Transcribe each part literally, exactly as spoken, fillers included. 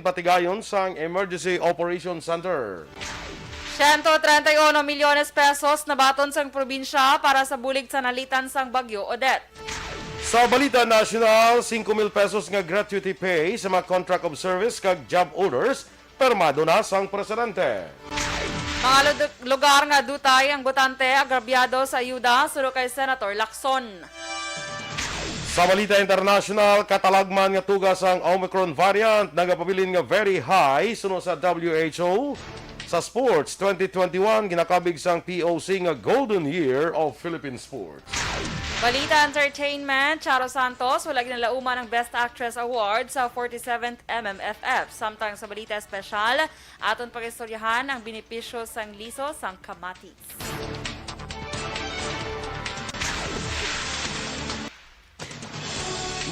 patigayon sang Emergency Operation Center. Siyento treinta y uno milyones pesos nabaton sang probinsya para sa bulig sa nalitan sang Bagyo Odette. Sa balita nasyonal, singko mil pesos nga gratuity pay sa mga contract of service kag job orders, pirmado na sang presidente. Mga lud-, lugar nga dutay ang botante, agrabyado sa ayuda, suno kay Senator Lacson. Sa balita internasyonal, katalagman nga tuga sang Omicron variant nagapabilin nga very high, suno sa W H O. Sa sports, twenty twenty-one ginakabig sang P O C nga Golden Year of Philippine Sports. Balita entertainment, Charo Santos wala ginalauman ang Best Actress Award sa forty-seventh M M F F. Samtang sa balita espesyal, aton pag-istoryahan ang benepisyo sang liso sang kamatis.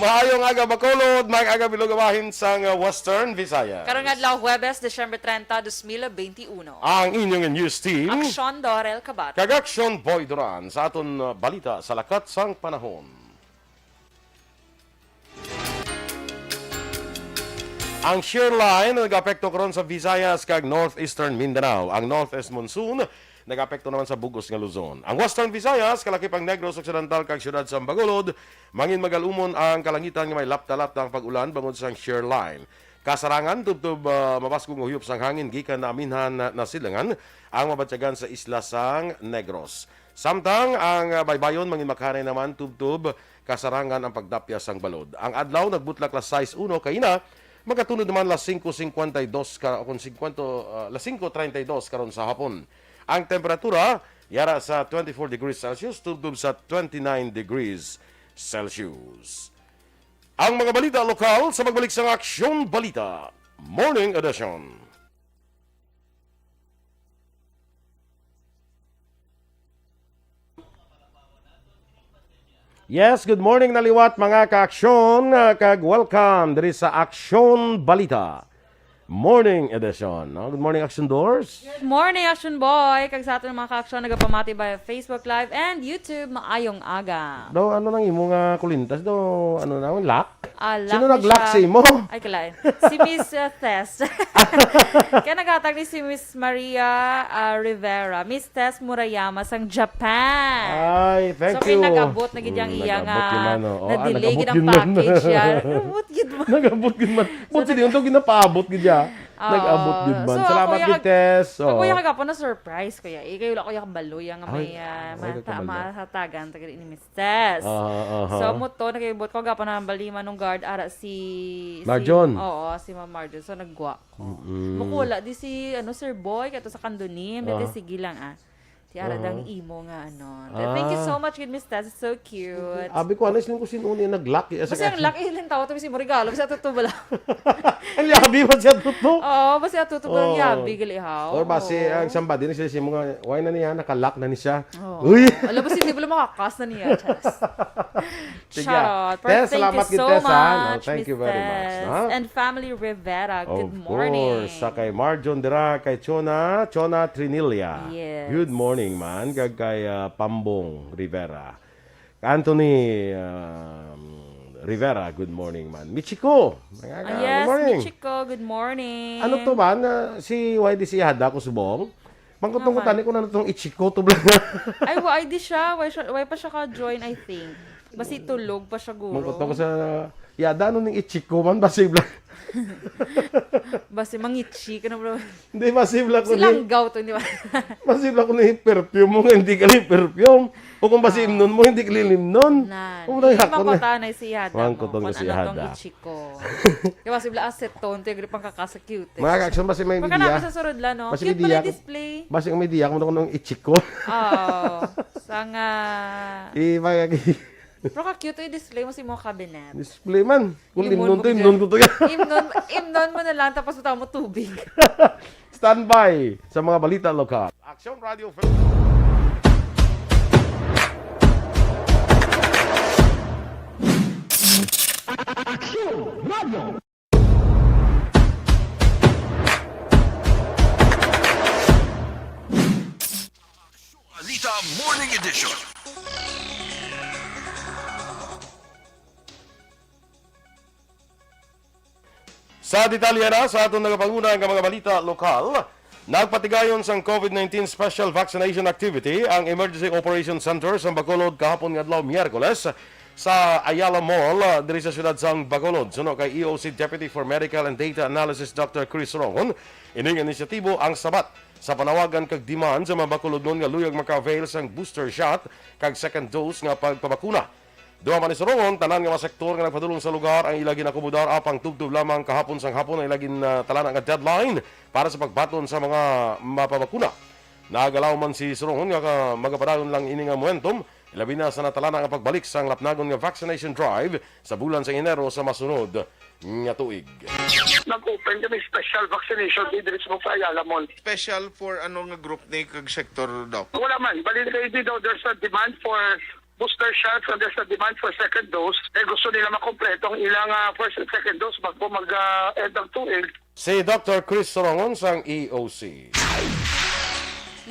Maayong aga, Bacolod, maayong aga, Bilog, bahin sang, uh, Western Visayas. Karong adlaw, Huwebes, Disyembre treinta, dos mil benti uno. Ang inyong news team, Aksyon Dorel Kabat. Kag Aksyon Boy Duran sa aton, uh, balita sa lakat sang panahon. Ang shear line nag-apekto karon sa Visayas kag Northeastern Mindanao. Ang northeast monsoon nag-apekto naman sa bug-os nga Luzon. Ang Western Visayas, kalakip ang Negros Occidental kag siyudad sa Bacolod, mangin magalumon ang kalangitan nga may lapta-lapta ang pag-ulan bangod sang shear line. Kasarangan, tubtob, ah, mabaskog nga huyop sang hangin gikan naminhan na, nasidlangan ang mabatyagan sa isla sang Negros. Samtang ang, ah, baybayon mangin makahanay naman tubtob kasarangan ang pagdapya sang balod. Ang adlaw nagbutlak las sais uno kaina, magatunod naman las singko singkwenta y dos ka, o kung singkwento, ah, las singko treinta y dos karon sa hapon. Ang temperatura yara sa twenty-four degrees Celsius tubtob sa twenty-nine degrees Celsius. Ang mga balita lokal sa pagbalik sang Aksyon Balita Morning Edition. Yes, good morning na liwat, mga ka-aksyon, ah, kag welcome diri sa Aksyon Balita Morning Edition, no? Good morning, Action Doors. Good morning, Action Boy. Kag sa aton mga ka-aksyon nagapamati via Facebook Live and YouTube, maayong aga. Daw, ano nang imo nga kulintas? Daw, ano na, lock? Ah, lock. Sino ni nag-lock siya sa imo? Ay, kalain. Si Miss, uh, Tess. Kaya naghatag ni si Miss Maria, uh, Rivera. Miss Tess Murayama sang Japan. Ay, thank you. So, kay nag-abot na gid yang Mm, iya nga nag-abot gid man, oh. Ah, na-delay gid nag-abot ang gid man. Package, ya. Nag-abot gid man. Nag-abot gid man. So, Buti nag- diyon to ginapaabot gid ya. Oo. Nag-abot gid man. So, Salamat ako gid, ya-, Tess. Ako Oh. ya kagapon na surprise, kuya. Ikaw, ako ya kabalo ya nga Ay, may, ah, ay, mata-, kabalo. Mahatagan ta gid ni Miss Tess. Aha, aha. So, amo to, nakibot ko, gapa na ang balima nung guard, ara si, si, Marjon. Oo, si Ma'am Marjon. So, naggwa ko. Mm-mm. Mukula di si, ano, Sir Boy, kato sa kandonim. Dati, Aha. sige lang, ah. Ti ara Aha. dang imo nga, ano. Ah. Thank you so much, good Miss Tess. It's so cute. Abi ko, ano, sino ko sino ni nag-lock, eh, Basta sa ang lock, eh, lang tawag to, si mo regalo, basta tutubo lang. Ang yabi ba siya, tuto? Oo, basta tutubo lang, Oo. yabi, gali, haw. Or basi, Oo. ang somebody, ni sila si mo nga, why na niya, naka-lock na ni siya? Oo. Uy! Alam mo, hindi mo lang makakas na niya, Tess. Sige. Charot. Pero Tess, thank salamat you gid, so Tess, ha? No, much, thank you Miss very much, Tess. no? And Family Rivera, good Of morning. course. Sa kay Marjon dira, kay Chona, Chona Trinilla. Yes. Good morning, man. Kag kay, ah, Pambong Rivera. Anthony, um, Rivera, good morning, man. Michiko, mga Ah, ka-, yes, good morning. Michiko, good morning. Ano to, man? Ah, si Y D si Hada ko subong? Mangkutong ko Naman. tani kung ano tong Ichiko to, bla. Ay, wa, ay, di siya. Why siya, why pa siya ka-join, I think? Basi tulog pa siya, guro. Mangkutong ko sa, yada, ano ning Ichiko man? Basi, bla. Basi mangichi ka na, bro. Hindi, basi, bla, ko Si ni, Langgaw to, di ba? basi, bla, ko ni perfume mo, nga hindi ka ni perfume. O kung basi Ah. imnon mo, hindi ka ni limnon. Nan. Kung Hindi nang hakon na. makutanay si Hada, Mangkutong ko kung si ano tong Hada. Ichiko. Kaya basi, bla, acetone, to yung gripang kakasa cute. Mga ka-action, basi may Baka media. namin sa surod la, no? Basi Cute media pala yung ako. display. Basi ang media, kung ano, kung Ichiko. Oo. Sa nga I-, mga Pero ka-cute yung display mo sa imong cabinet. Display man. Kung Imnon imnon mo to, dyan. imnon ko to yan. Imnon, imnon mo na lang, tapos butaw mo tubig. Standby sa mga balita lokal. Aksyon Radio Philippines. Aksyon Radio. Balita Morning Edition. Sa detalye na sa aton nagapanguna nga mga balita lokal, nagpatigayon sang COVID nineteen Special Vaccination Activity ang Emergency Operation Center sa Bacolod kahapon nga adlaw, Miyerkules, sa Ayala Mall, ah, diri sa siyudad sang Bacolod. Suno kay E O C Deputy for Medical and Data Analysis Doctor Chris Rongon, ining inisyatibo ang sabat sa panawagan kag demand sa mga Bacolodnon nga luyag maka-avail sang booster shot kag second dose nga pagpabakuna. Dugang pa ni Rongon, tanan nga mga sektor nga nagpadulong sa lugar ang ila ginakomodar, apang tubtob lamang kahapon sang hapon ang ila gintalana nga deadline para sa pagbaton sa mga mapabakuna. Nagalaw man si Rongon nga ka-, magapadayon lang ini nga momentum, ilabi na sa natalana nga pagbalik sang lapnagon nga vaccination drive sa bulan sang Enero sa masunod nga tuig. Nag-open kami special vaccination day diri sa Ayala Mall. Special for ano nga group ni kag sektor, Doc? Wala man. Bali kay di daw, there's a demand for booster shots and there's a demand for second dose. Eh, gusto nila makompleto ang ilang, ah, first and second dose bago mag, ah, end ang tuig. Si Doctor Chris Sorongon sang E O C.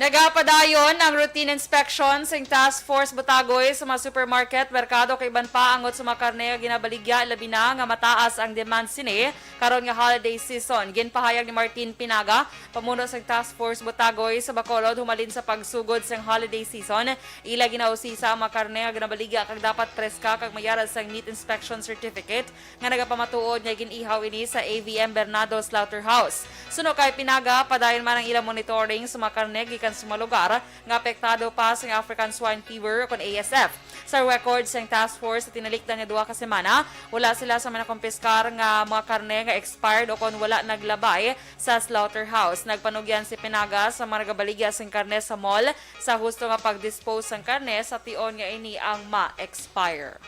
Nagapadayon ang routine inspection sing Task Force Butagoy sa mga supermarket, merkado kag iban pa angot sa mga karne nga ginabaligya, labi na nga mataas ang demand sini karon nga holiday season. Ginpahayag ni Martin Pinaga, pamuno sang Task Force Butagoy sa Bacolod, humalin sa pagsugod sang holiday season, ila ginausisa ang mga karne nga ginabaligya kag dapat preska kag may aras sang meat inspection certificate nga nagapamatuod nga gin-ihaw ini sa A V M Bernardo Slaughterhouse. Suno kay Pinaga, padayon man ang ilang monitoring sa mga karne gikan sa mga lugar nga apektado pa sa African Swine Fever o kon A S F. Sa record sang task force sa tinalikdan nga duha ka semana, wala sila sa mga nakumpiskar nga mga karne nga expired o kon wala naglabay sa slaughterhouse. Nagpanugyan si Pinaga sa mga nagabaligya sing karne sa mall sa husto nga pag-dispose sang karne sa tion nga ini ang ma-expire.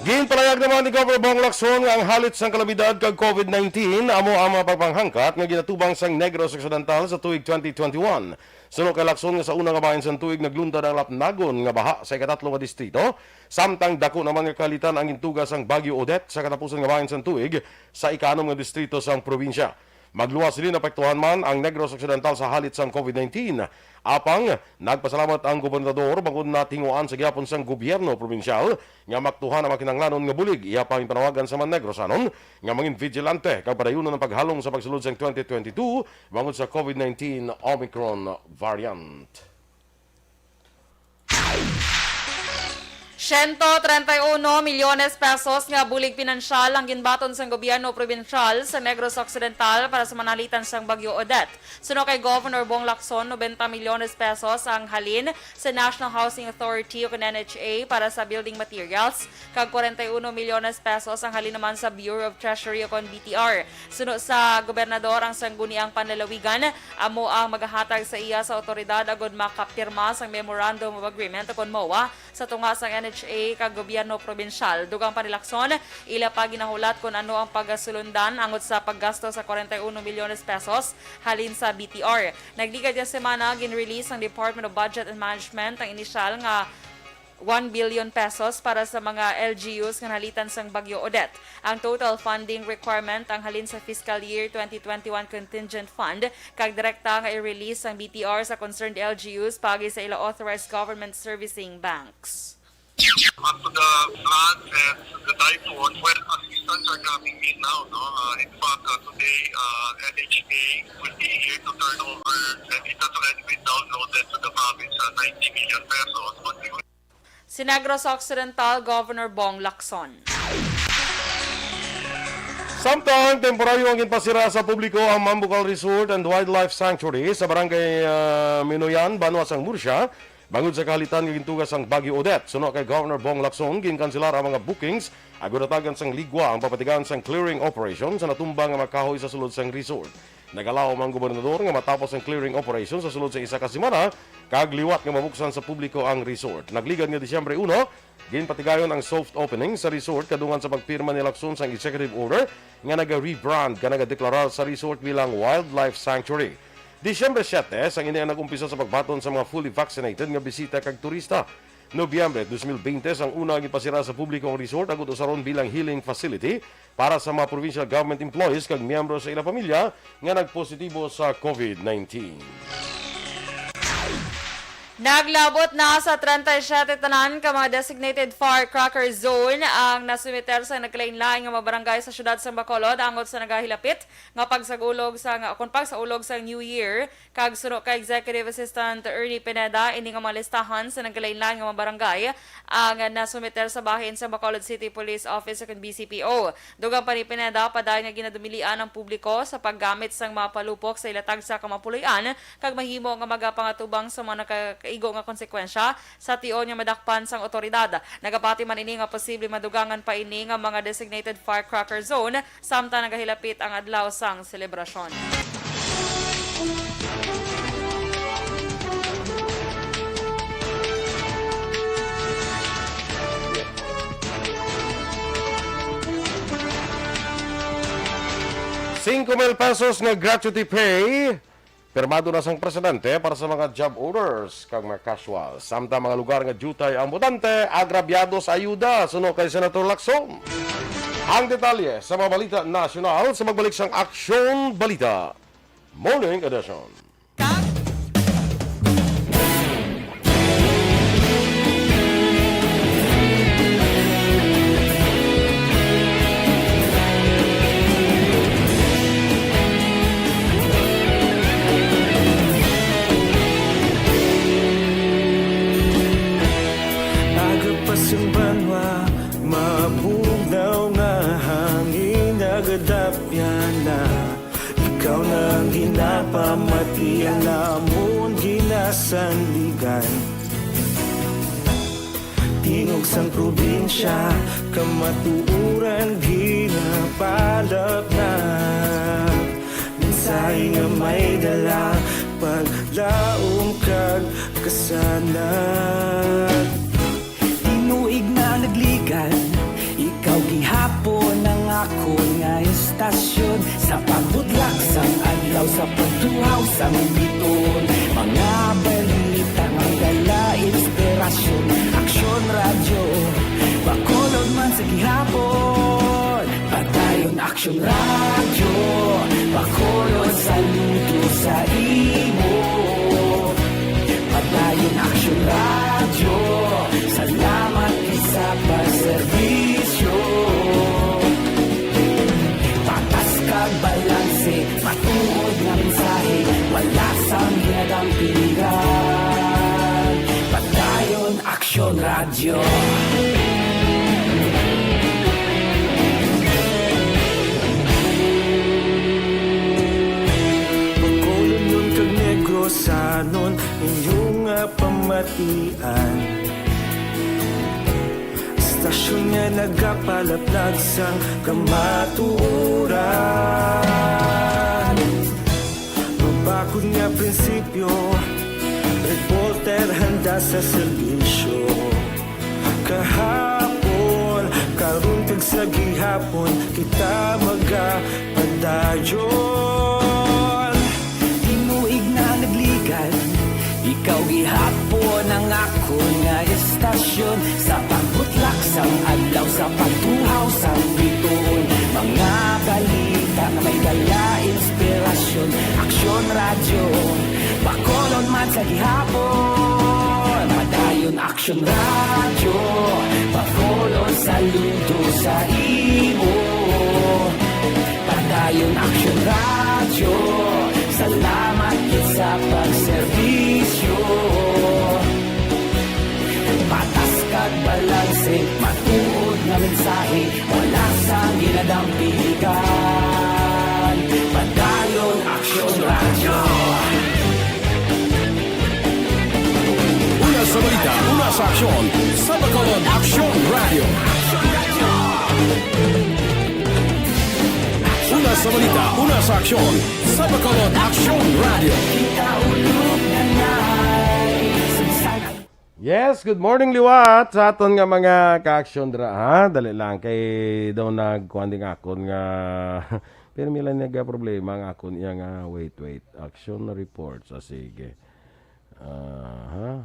Ginpalayag naman ni Governor Bong Lacson nga ang halit sang kalamidad kag COVID nineteen amo ang mga pagpanghangkat nga ginatubang sang Negros Occidental sa tuig twenty twenty-one. Suno kay Lacson nga sa una nga bahin sang tuig naglunta ang lapnagon nga baha sa ikatatlo nga distrito, samtang dako naman nga kahalitan ang gintuga sang Bagyo Odette sa katapusan nga bahin sang tuig sa ikaanom nga distrito sang probinsya. Magluwas sini naapektuhan man ang Negros Occidental sa halit sang COVID nineteen. Apang nagpasalamat ang gobernador bangod natinguhaan sa gihapon sang gobyerno probinsyal nga maapektuhan ang mga kinahanglanon nga bulig. Iya pa ginpanawagan sa mga Negrosanon nga mangin vigilante kag padayunon ang paghalong sa pagsulod sang twenty twenty-two bangod sa COVID nineteen Omicron variant. Siyento treinta y uno milyones pesos nga bulig pinansyal ang ginbaton sang gobyerno probinsyal sa Negros Occidental para sa manalitan sang Bagyo Odette. Suno kay Governor Bong Lacson, nobenta milyones pesos ang halin sa National Housing Authority o kon N H A para sa building materials, kag kwarenta y uno milyones pesos ang halin naman sa Bureau of Treasury o kon B T R. Suno sa gobernador, ang sangguniang panlalawigan amo ang magahatag sa iya sa awtoridad agud makapirma sang Memorandum of Agreement o kon MOA sa tunga sang N H A kag gobyerno probinsyal. Dugang pa ni Lacson, ila pa ginahulat kon ano ang pagasulundan angot sa paggasto sa kwarenta y uno milyones pesos halin sa B T R. Nagligad nga semana, gin-release sang Department of Budget and Management ang inisyal nga one billion pesos para sa mga L G Us nga nahalitan sang Bagyo Odette. Ang total funding requirement ang halin sa fiscal year twenty twenty-one contingent fund kag direkta nga i-release sang B T R sa concerned L G Us paagi sa ila authorized government servicing banks. As to the floods and the typhoon, well, assistance are coming in now, no? Uh, in fact, uh, today, uh, N H A will be here to turn over, and it has already been downloaded to the province, uh, ninety million pesos. But we will Si Negros Occidental Governor Bong Lacson. Samtang temporaryo ang ginpasira sa publiko ang Mambucal Resort and Wildlife Sanctuary sa Barangay, ah, Minoyan, Banwa sang Murcia, bangod sa kahalitan nga gintuga sang Bagyo Odette. Suno kay Governor Bong Lacson, ginkanselar ang mga bookings agud hatagan sang ligwa ang papatigayon sang clearing operation sa natumba nga mga kahoy sa sulod sang resort. Nagalaom ang gobernador nga matapos ang clearing operation sa sulod sa isa ka semana, kag liwat nga mabuksan sa publiko ang resort. Nagligad nga Disyembre uno, ginpatigayon ang soft opening sa resort kadungan sa pagpirma ni Lacson sang executive order nga naga-rebrand kag nagadeklarar sa resort bilang Wildlife Sanctuary. Disyembre siete sang ini ang nag-umpisa sa pagbaton sa mga fully vaccinated nga bisita kag turista. Nobyembre dos mil bente sang una ginpasira sa publiko ang resort agud usaron bilang healing facility para sa mga provincial government employees kag miyembro sa ila pamilya nga nagpositibo sa COVID nineteen. Naglabot na sa treinta y siete tanan ka mga designated firecracker zone ang nasumiter sa nagkalain-lain nga mga barangay sa siyudad sa Bacolod, angot sa nagahilapit nga pagsagulog sa, nga, kon pagsaulog sa New Year. Kag suno kay Executive Assistant Ernie Pineda, ini nga mga listahan sa nagkalain-lain nga mga barangay ang nasumiter sa bahin sa Bacolod City Police Office o kon B C P O. Dugang pa ni Pineda, padayon nga ginadumilian ang publiko sa paggamit sang mga palupok sa ila tagsa ka mga puloy-an kag mahimo nga magapangatubang sa mga nakaigo nga konsekwensya sa tion nga madakpan sang awtoridad. Nagapati man ini nga posible madugangan pa ini nga mga designated firecracker zone samtang nagahilapit ang adlaw sang selebrasyon. Singko mil pesos nga gratuity pay, pirmado na sang presidente para sa mga job orders kag mga casual. Samtang mga lugar nga diutay ang botante, agrabyado sa ayuda, suno kay Senator Lacson. Ang detalye sa mga balita nasyonal sa magbalik sang Aksyon Balita Morning Edition. Aga pa sang banwa, mabugnaw nga hangin nagadapyan na. Ikaw na ang ginapamati, ang amon ginasandigan. Tingog sang probinsya, kamatuoran ginapalapnat. Mensahe nga may dala, paglaom kag kasanag. Tinuig na nagligan, ikaw gihapon ang akon nga estasyon. Sa pagbutlak sang adlaw, sa pagtuhaw sang biton, mga balita nga dala inspirasyon. Aksyon Radyo, Bacolod man sa gihapon. Padayon Aksyon Radyo, Bacolod, saludo sa imo. Padayon Aksyon Radyo, salamat gid sa pagserbisyo. Patas kag balanse, matuod nga mensahe, wala sang ginadampigan. Padayon Aksyon Radyo. Bacolodnon kag Negrosanon, inyo nga pamatian. Estasyon nga nagapalaplag sang kamatuoran. Mabakod nga prinsipyo, reporter handa sa serbisyo. Kahapon, karon kag sa gihapon, kita magapadayon. Tinuig na nagligan, ikaw gihapon ang akon nga estasyon. Sa pagbutlak sang adlaw, sa pagtuhaw sang bituon, mga balita nga may dala inspirasyon. Aksyon Radyo, Bacolod man sa gihapon. Padayon Aksyon Radyo, Bacolod, saludo sa imo. Padayon Aksyon Radyo, salamat gid sa pagserbisyo. Patas kag balanse, matuod nga mensahe, wala sang ginadampigan. Padayon Aksyon Radyo. Una sa balita, una sa aksyon, sa Bacolod Aksyon Radyo. Una sa balita, una sa aksyon, sa Bacolod Aksyon Radyo. Yes, good morning liwat sa aton nga mga ka-aksyon dira, ha. Dali lang kay daw nagkuan ding akon nga pero mila nga problema ang akon iya nga wait, wait. Action reports. Ah, sige. Aha.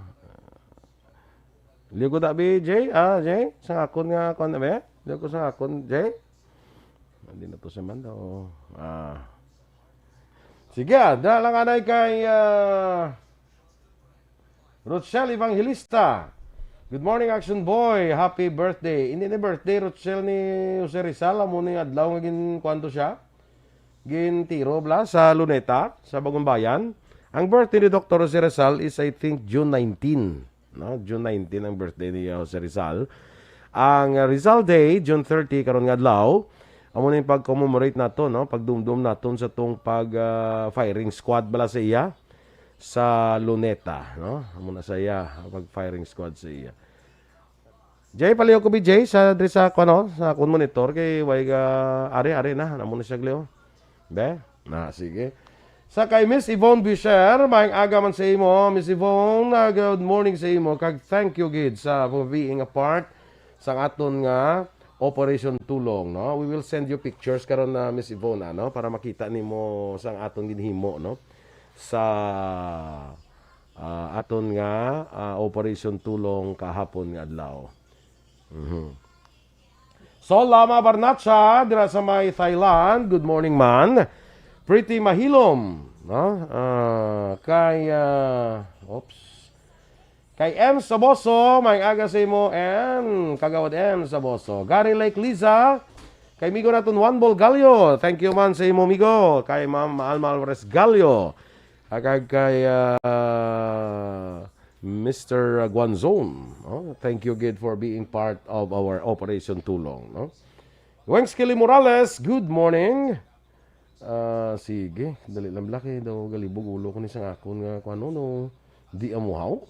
Ligo ta, B J? Ah, Jay? Sa akon nga kuan na ba? Ligo sa akon, Jay? Hindi na to si Mando. Ah. Sige, ah. Dala lang anay kay ah, Rochelle Evangelista. Good morning, Action Boy. Happy birthday. Hindi ni birthday, Rochelle, ni Jose Rizal. Amo ni adlaw nga gin-, kuwan to siya? Gintiro bala sa Luneta, sa Bagong Bayan. Ang birthday ni Doktor Jose Rizal is, I think, June nineteen. No? June nineteen ang birthday ni, uh, Jose Rizal. Ang, uh, Rizal Day, June thirty, karon nga adlaw, amo na yung pag-commemorate nato, no? Pagdumdum naton sa tong pag, uh, firing squad bala sa iya sa Luneta, no? Amo na sa iya, pag-firing squad sa iya. Jay, paliw ko, B J, sa, diri sa, kuno, sa akong monitor, kay way ga, ari, ari na, amo na siya, Leo. Be? Na, sige. Sa kay Miss Yvonne Boucher, maayong aga man sa imo, Miss Yvonne, ah, good morning sa imo, kag thank you gid sa, for being a part sa aton nga Operation Tulong, no? We will send you pictures karon na, Miss Yvonne, ano, para makita nimo sa aton ginhimo, no? Sa, ah, aton nga, ah, Operation Tulong kahapon nga adlaw. Mhm. Sol Lama Barnacha, dira sa may Thailand. Good morning, man. Pretty Mahilom, no? Ah, kay, ah, oops. Kay M Saboso, maayong aga sa imo, M. Kagawad M Saboso. Gary Lake Liza, kay migo naton Juan Bolgallo. Thank you man sa imo, migo. Kay Ma'am Alma Alvarez Gallo. Agag kay, ah, Mister Guanzon. Oh, thank you gid for being part of our Operation Tulong, no? Wengskili Morales, good morning. Ah, sige, dali lang, Black, eh. Daw galibog ulo ko ni sang akon nga kuan, no? Di amuhaw.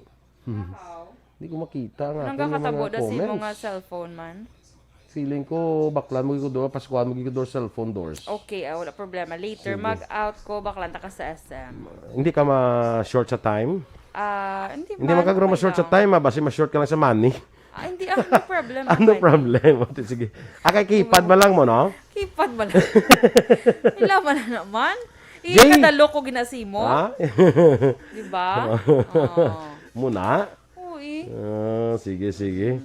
Wow. Di ko makita nga Anong akon nga mga kakatabo da sa imo nga comments. Cellphone man? Feeling ko, baklan mo gyud door, paskuhan mo gyud door, cellphone doors. Okay, ah, wala problema. Later, Sige. mag-out ko, baklan ta ka sa S M. Hindi ka ma-short sa time? Ah, hindi Hindi man, man ka okay ma-short sa lang. time, ah. Basi ma-short ka lang sa money. Ah, hindi, ah, no problem Ano naman. problem? Sige. Ah, kay keypad ba lang mo, no? Keypad ba lang? Wala man na naman. Jay! Ikadalo ko ginasimo. Ha? Di ba? Oo. Muna? Oo, eh. Ah, sige, sige.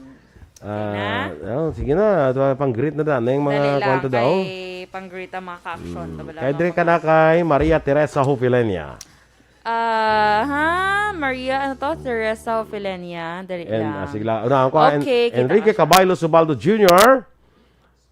Ah, na? Oh, sige na. Ito, pang-greet na daan. Yung mga Dali lang, kwento daw. kay pang-greet ang mga ka-action. Mm. Ito, wala Kay na Dre mga ka na kay Maria Teresa Hufilenia. Ah, ha? Maria, ano to? Teresa Hufilenia. Dali And, lang. ah, sige lang. Unahan ko, En-, Okay, kita Enrique ko siya. Caballo Subaldo Junior.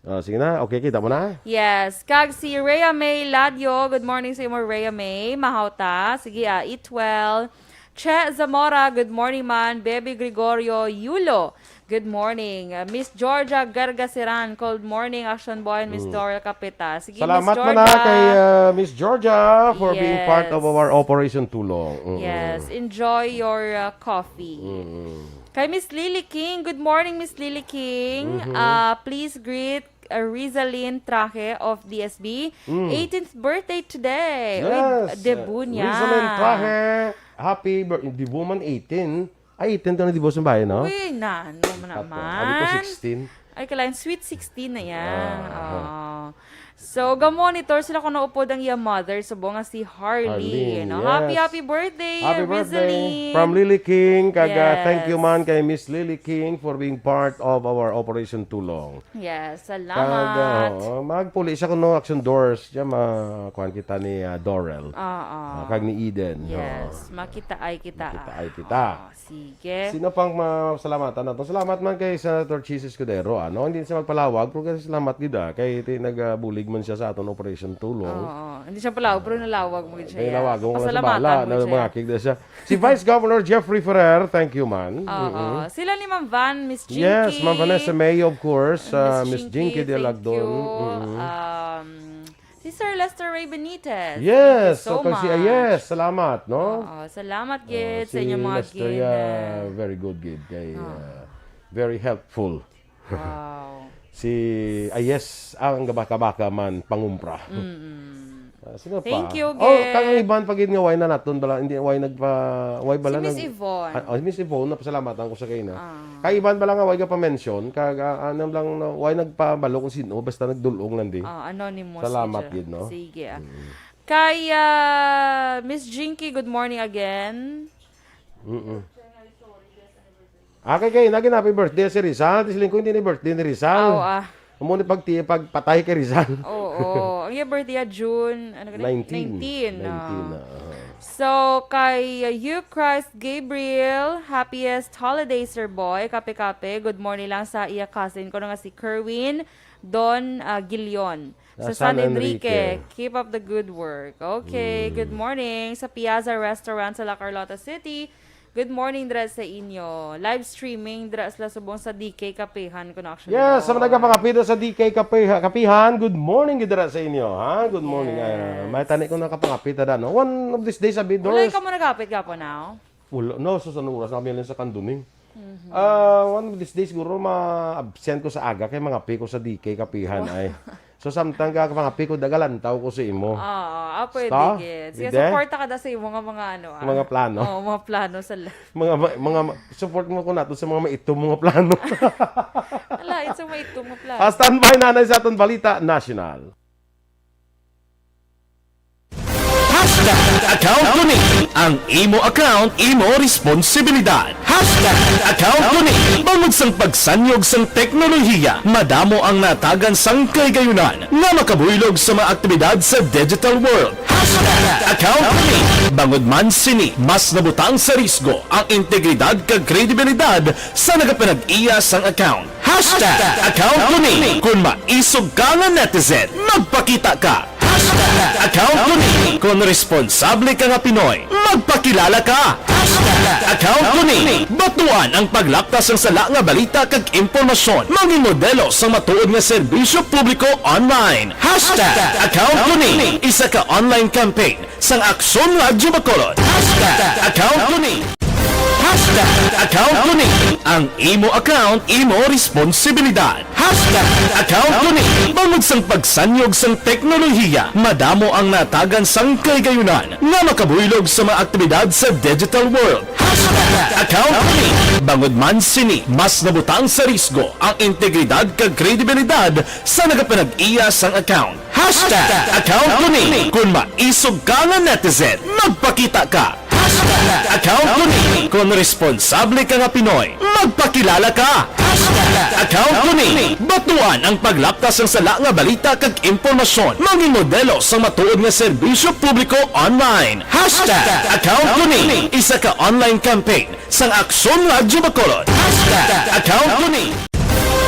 Oh, sige na. Okay, kita mo na. Yes. Kag si Rhea May Ladio. Good morning sa imo, Rhea May. Mahaw ta. Sige, ah, eat well. Che Zamora, good morning man. Baby Gregorio Yulo, good morning. Uh, Miss Georgia Gargasiran, good morning, Action Boy and Miss Mm. Dora Capita. Sige, Miss Salamat man Georgia. na kay, uh, Miss Georgia for being part of Yes. our Operation Tulong. Mm-mm. Yes, enjoy your, uh, coffee. Mm-mm. Kay Miss Lily King, good morning, Miss Lily King. Mm-hmm. Uh, please greet, uh, Rizalyn Traje of D S B. Mm. Eighteenth birthday today. Uy, Yes, debut uh, niya. Rizalyn Traje, happy bir-, di woman eighteen. Ay, eighteen to na debut sa bayan, no? Uy, na, ano mo Ato, naman? Abi ko sixteen. Ay, kalain, sweet sixteen na yan. Ah. Oo. So, ga-monitor sila kung naupod ang iya mother, subong nga si Harley, Harley, no? Happy, yes. happy birthday, Happy birthday Rizalyn. from Lily King. Kag, ah, thank you Yes. man kay Miss Lily King for being part of our Operation Tulong. Yes, Kag, salamat. ah, oo, magpuli siya kuno action doors. Diyan, ma-, kuwan kita ni, ah, Dorel. Oo. Ah, kag ni Eden. Yes, Oo. makita ay kita, Makita ah. ay kita. Oo, sige. Sino pang masalamatan nato? Salamat man kay Senator Chiz Escudero, ano? Hindi siya magpalawag, pero kay salamat gid, ah, kay ti-, nagabulig man siya sa aton Operation Tulong. Oo, hindi siya palawag, pero nalawag mo gid siya, Kay yeah. lawag mo lang sa Pasalamatan bala, mo na siya. mangakig na siya. Si Vice Governor Jeffrey Ferrer, thank you man. Oo. Mm-mm. Sila ni Ma'am Van, Miss Yes, Jinky. Ma'am Vanessa May, of course, uh, Miss Miss Jinky Jinky, de thank Lagdon. you. Mm-mm. Um, si Sir Lester Ray Benitez, thank you Yes, so so, kag si, ah, much. yes, salamat, no? Oo, salamat Oh, gid sa si inyong mga Lester, gin-, yeah, very good gid kay, Oh. uh, very helpful. Wow. Si, ah, yes, ang gabaka-baka man pangumpra. Mm-mm. Ah, sino pa? Thank you, Oh, Gid. kang iban pa gid nga way na naton bala, hindi, way nagpa-, way bala Si Miss nag-, Yvonne. Ah, oh, Miss Yvonne, napasalamatan ko sa kaina. Ah. Kay iban bala nga way ka pa-mention, kag, ah, ano lang, no, way nagpabalo kung sino, basta nagdulong lang di. Ah, anonymous Salamat gid siya. gid, no? Sige, ah. Mm. Kay, ah, Miss Jinky, good morning again. Mm-mm. Ah, kay, kay, naging happy birthday si Rizal. Ti siling ko, hindi ni birthday ni Rizal. Aw, ah. Amo ni pagti-, pagpatay kay Rizal. Oo. Ang iya birthday, ah, June, ano ka na? Nineteen. Nineteen, ah. Nineteen, ah. So, kay, uh, Euchrist Gabriel, happiest holiday, Sir Boy. Kape-kape. Good morning lang sa iya cousin ko nga si Kerwin Don, uh, Gilion. Sa Sa San San Enrique. Enrique. Keep up the good work. Okay, good Mm. morning. Sa Piazza Restaurant sa La Carlota City. Good morning, dira sa inyo. Live streaming, dira sila subong sa D K Kapehan, kung actually Yes, sa mga nagapangapita sa D K Kapeha-, Kapihan, good morning gid dira sa inyo, ha? Good morning. Ah, Yes. may tani ko nakapangapita da, no? One of these days, abi, Wala Doris. ka mo nagapit ka po now? Wala. No, so sa oras na kami lang sa kanduning. Mhm. Ah, one of these days, siguro ma-absent ko sa aga kay mga piko sa D K Kapihan, Wow. ay. So, samtang ka, mga piko, dagalantaw ko sa imo. Oo, ah, pwede, Sta? gid. Sige, Pwede? suporta ka da sa imo nga mga ano, ah. Mga plano. Oo, mga plano sa la- Mga, ma-, mga ma-, support mo ko nato sa mga maitom mga plano. Ala, it's a maitom nga plano. Ah, standby na na sa aton balita national. Hashtag account ko ni. Ang imo account, imo responsibilidad. Hashtag account ko ni. Bangod sang pagsanyog sang teknolohiya, madamo ang natagan sang kahigayonan nga makabuylog sa mga aktibidad sa digital world. Hashtag account ko ni. Bangod man sini, mas nabutang sa risgo ang integridad kag kredibilidad sa nagapanag-iya sang account. Hashtag account ko ni. Kung maisog ka nga netizen, magpakita ka. Hashtag account ko ni. Kung responsable ka nga Pinoy, magpakilala ka. Hashtag account ko ni. Batuan ang paglapta sang sala nga balita kag impormasyon. Mangin modelo sang matuod nga serbisyo publiko online. Hashtag account ko ni. Isa ka online campaign sang Aksyon Radyo Bacolod. Hashtag account ko ni. Hashtag account ko ni. Ang imo account, imo responsibilidad. Hashtag account ko ni. Bangod sang pagsanyog sang teknolohiya, madamo ang natagan sang kahigayonan nga makabuylog sa mga aktibidad sa digital world. Hashtag account ko ni. Bangod man sini, mas nabutang sa risgo ang integridad kag kredibilidad sa nagapanag-iya sang account. Hashtag account ko ni. Kung maisog ka nga netizen, magpakita ka. Hashtag account ko ni. Kung responsable ka nga Pinoy, magpakilala ka. Hashtag account ko ni. Batuan ang paglapta sang sala nga balita kag impormasyon. Mangin modelo sang matuod nga serbisyo publiko online. Hashtag account ko ni. Isa ka online campaign sang Aksyon Radyo Bacolod. Hashtag account ko ni.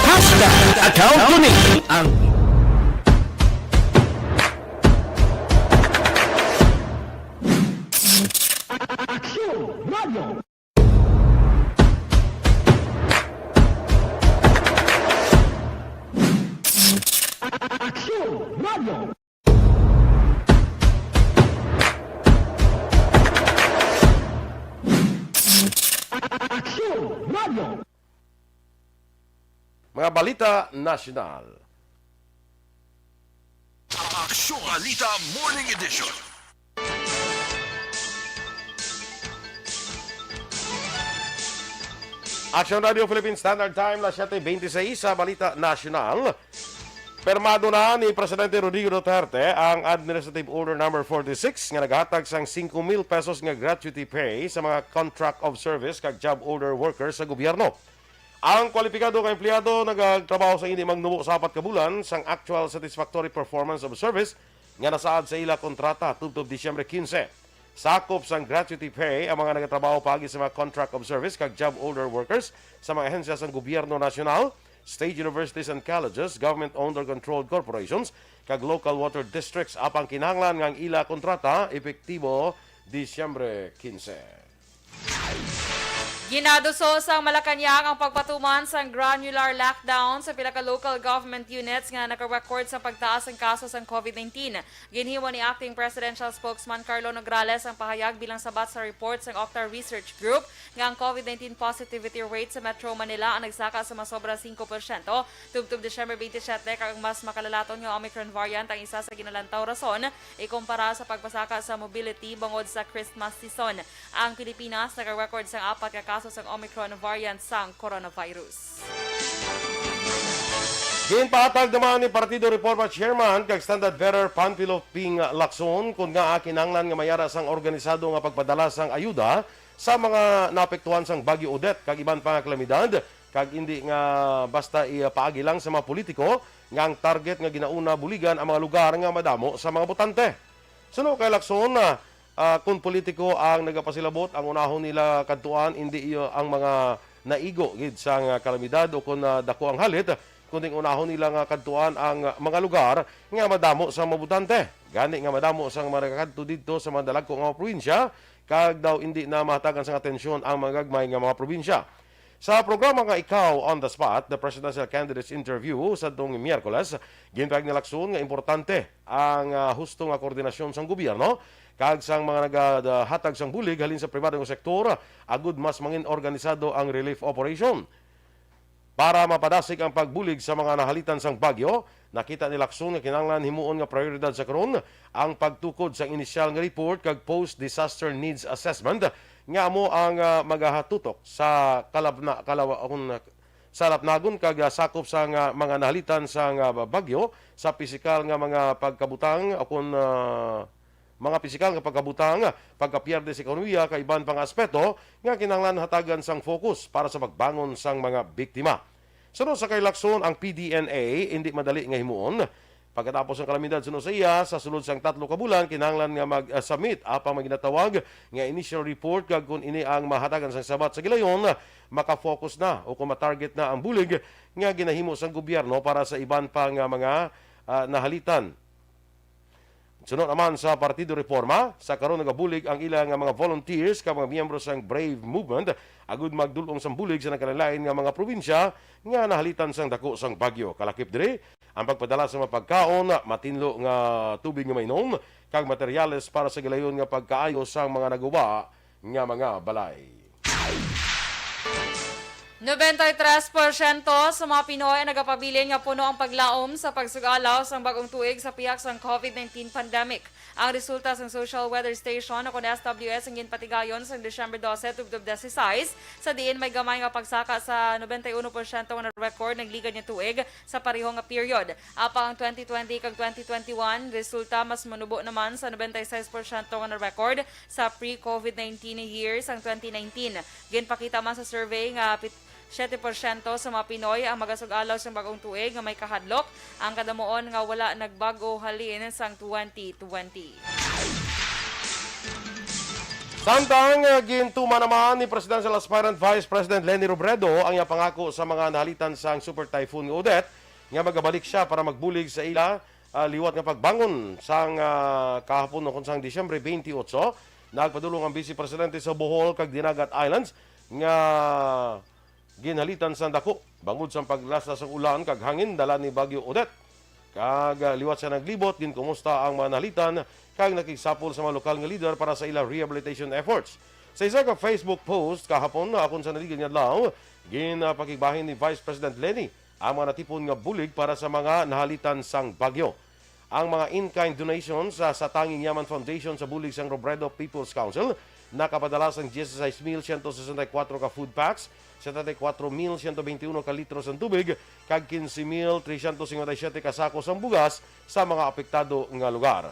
Hashtag account ko ni. Ang Aksyon Radyo. Aksyon Radyo. Aksyon Radyo. Mga balita nasyonal. Aksyon Balita Morning Edition. Aksyon Radio Philippine Standard Time, las siete veintiséis sa Balita Nasyonal. Pirmado na ni Presidente Rodrigo Duterte ang Administrative Order Number forty-six nga naghatag sang singko mil pesos nga gratuity pay sa mga contract of service kag job order workers sa gobyerno. Ang kwalipikado nga empleyado nagagtrabaho sa hindi mangnubo sa apat ka bulan sang actual satisfactory performance of service nga nasaad sa ila kontrata tubtob Disyembre quince. Sakop sang gratuity pay ang mga nagatrabaho paagi sa mga contract of service kag job order workers sa mga ahensya sang gobyerno nasyonal, state universities and colleges, government-owned or controlled corporations, kag local water districts, apang kinahanglan nga ang ila kontrata epektibo Disyembre quince. Ginaduso sang Malacañang ang pagpatuman sang granular lockdown sa pila ka local government units nga naka-record sang pagtaas sang kaso sang COVID nineteen. Ginhimo ni Acting Presidential Spokesman Carlo Nograles ang pahayag bilang sabat sa report sang Octa Research Group nga ang COVID nineteen positivity rate sa Metro Manila ang nagsaka sa masobra singko porsyento tubtob Disyembre twenty-seven, kag ang mas makalalaton nga Omicron variant ang isa sa ginalantaw rason ikumpara sa pagpasaka sa mobility bangod sa Christmas season. Ang Pilipinas naka-record sang apat ka kaso sang Omicron variant sang coronavirus. Ginpahatag naman ni Partido Reforma Chairman kag standard bearer Panfilo Ping Lacson kon ngaa kinahanglan nga mayara sang organisado nga pagpadala sang ayuda sa mga naapektuhan sang Bagyo Odette kag iban pa nga kalamidad, kag indi nga basta ipaagi lang sa mga politiko nga ang target nga ginauna buligan ang mga lugar nga madamo sa mga botante. Suno kay Lacson, ah, Ah, kon politiko ang nagapasilabot, ang unahon nila kadtuan indi iyo ang mga naigo gid sang, ah, kalamidad o kon, ah, dako ang halit, kundi ang unahon nila nga kadtuan ang, ah, mga lugar nga madamo sang mga botante. Gani nga madamo sang mga nagakadto didto sa mga dalagko nga mga probinsya, kag daw indi na mahatagan sang atensyon ang mga gagmay nga mga probinsya. Sa programa nga Ikaw on the Spot, The Presidential Candidates Interview sadtong Miyerkules, ginpahayag ni Lacson nga importante ang, ah, husto nga koordinasyon sang gobyerno kag sang mga nagahatag sang bulig halin sa pribado nga sektor, agud mas mangin organisado ang relief operation. Para mapadasig ang pagbulig sa mga nahalitan sang bagyo, nakita ni Lacson nga kinahanglan himuon nga prioridad sa karon ang pagtukod sang inisyal nga report kag post-disaster needs assessment nga amo ang, ah, magahatutok sa kalabna-, kalawa-, kun, sa lapnagon kag, ah, sakop sang, ah, mga nahalitan sang, ah, bagyo sa pisikal nga mga pagkabutang o kun, ah, mga pisikal nga pagkabutang, pagkapierde sa ekonomiya kag iban pa nga aspeto nga kinahanglan hatagan sang focus para sa pagbangon sang mga biktima. Suno sa kay Lacson, ang P D N A indi madali nga himuon. Pagkatapos ang kalamidad, suno sa iya, sa sulod sang tatlo ka bulan, kinahanglan nga mag-submit apang may ginatawag nga initial report, kag kon ini ang mahatagan sang sabat sa gilayon, makafocus na o kung matarget na ang bulig nga ginahimo sang gobyerno para sa iban pa nga mga, ah, nahalitan. Suno naman sa Partido Reforma, sa karon nagabulig ang ila nga mga volunteers kag mga miyembro sang Brave Movement agud magdul-ong sang bulig sa nagkalain-lain nga mga probinsya nga nahalitan sang dako sang bagyo. Kalakip diri, ang pagpadala sa mga pagkaon, matinlo nga tubig nga mainom, kag materyales para sa gilayon nga pagkaayo sang mga naguba nga mga balay. Noventa y tres porsyento sa mga Pinoy ang nagapabilin nga puno ang paglaom sa pagsugalaw sang bag-ong tuig sa pihak sang COVID nineteen pandemic. Ang resulta sang Social Weather Station o kon S W S ang ginpatigayon sang Disyembre dose, tubtob disisais, sa diin may gamay nga pagsaka sa noventa y uno porsyento nga na-record nagligad nga tuig sa pareho nga period. Apang ang twenty twenty kag twenty twenty-one resulta mas manubo naman sa noventa y seis porsyento nga na-record sa pre-COVID nineteen year sang twenty nineteen. Ginpakita man sa survey nga pit-, siyete porsyento sa mga Pinoy ang magasug-alaw sang bag-ong tuig nga may kahadlok, ang kadamuon nga wala nagbag-o halin sang twenty twenty. Samtang, ah, gintuman naman ni Presidential Aspirant Vice President Leni Robredo ang iyang pangako sa mga nahalitan sang Super Typhoon nga Odette nga magabalik siya para magbulig sa ila, ah, liwat nga pagbangon sang, ah, kahapon o kon sang Disyembre twenty-eight. Nagpadulong ang Vice Presidente sa Bohol kag Dinagat Islands nga ginhalitan sang dako bangod sang paglaslas sang ulan kag hangin dala ni Bagyo Odette. Kag, ah, liwat sa naglibot, ginkumusta ang mga nahalitan kag nakigsapol sa mga lokal nga leader para sa ila rehabilitation efforts. Sa isa ka Facebook post kahapon, ah, kon sa naligad nga adlaw, ginpakigbahin ni Vice President Leni ang mga natipon nga bulig para sa mga nahalitan sang bagyo. Ang mga in-kind donations sa Satanging Yaman Foundation sa bulig sang Robredo People's Council nakapadala sang dieciséis mil ciento sesenta y cuatro ka food packs, setenta y cuatro mil ciento veintiuno ka litro sang tubig, kag quince mil trescientos cincuenta y siete ka sako sang bugas sa mga apektado nga lugar.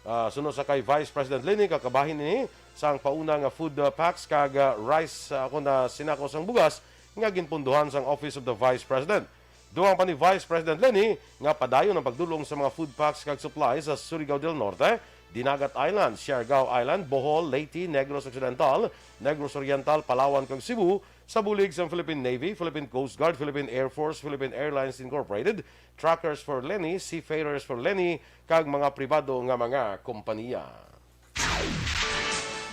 Ah, suno sa kay Vice President Leni, kakabahin ini sang pauna nga food, ah, packs kag, ah, rice, ah, kon, ah, sinako sang bugas nga ginpundohan sang Office of the Vice President. Dugang pa ni Vice President Leni nga padayon ang pagdulong sa mga food packs kag supplies sa Surigao del Norte, Dinagat Island, Siargao Island, Bohol, Leyte, Negros Occidental, Negros Oriental, Palawan kag Cebu sa bulig sang Philippine Navy, Philippine Coast Guard, Philippine Air Force, Philippine Airlines Incorporated, Truckers for Leni, Seafarers for Leni, kag mga pribado nga mga kompanya.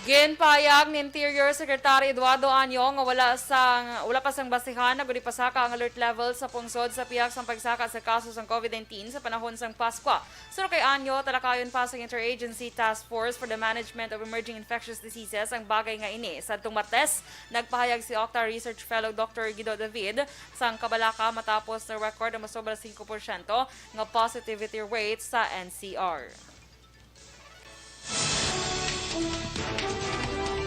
Ginpahayag ni Interior Secretary Eduardo Año nga wala sang, wala pa sang basihan nga ipasaka ang alert level sa pungsod sa pihak sang pagsaka sa kaso sang COVID nineteen sa panahon sang Paskwa. Suno kay Año, talakayon pa sang Interagency Task Force for the Management of Emerging Infectious Diseases ang bagay nga ini. Sadtong Martes, nagpahayag si Octa Research Fellow Doctor Guido David sang kabalaka matapos na-record ang masobra singko porsyento nga positivity rate sa N C R.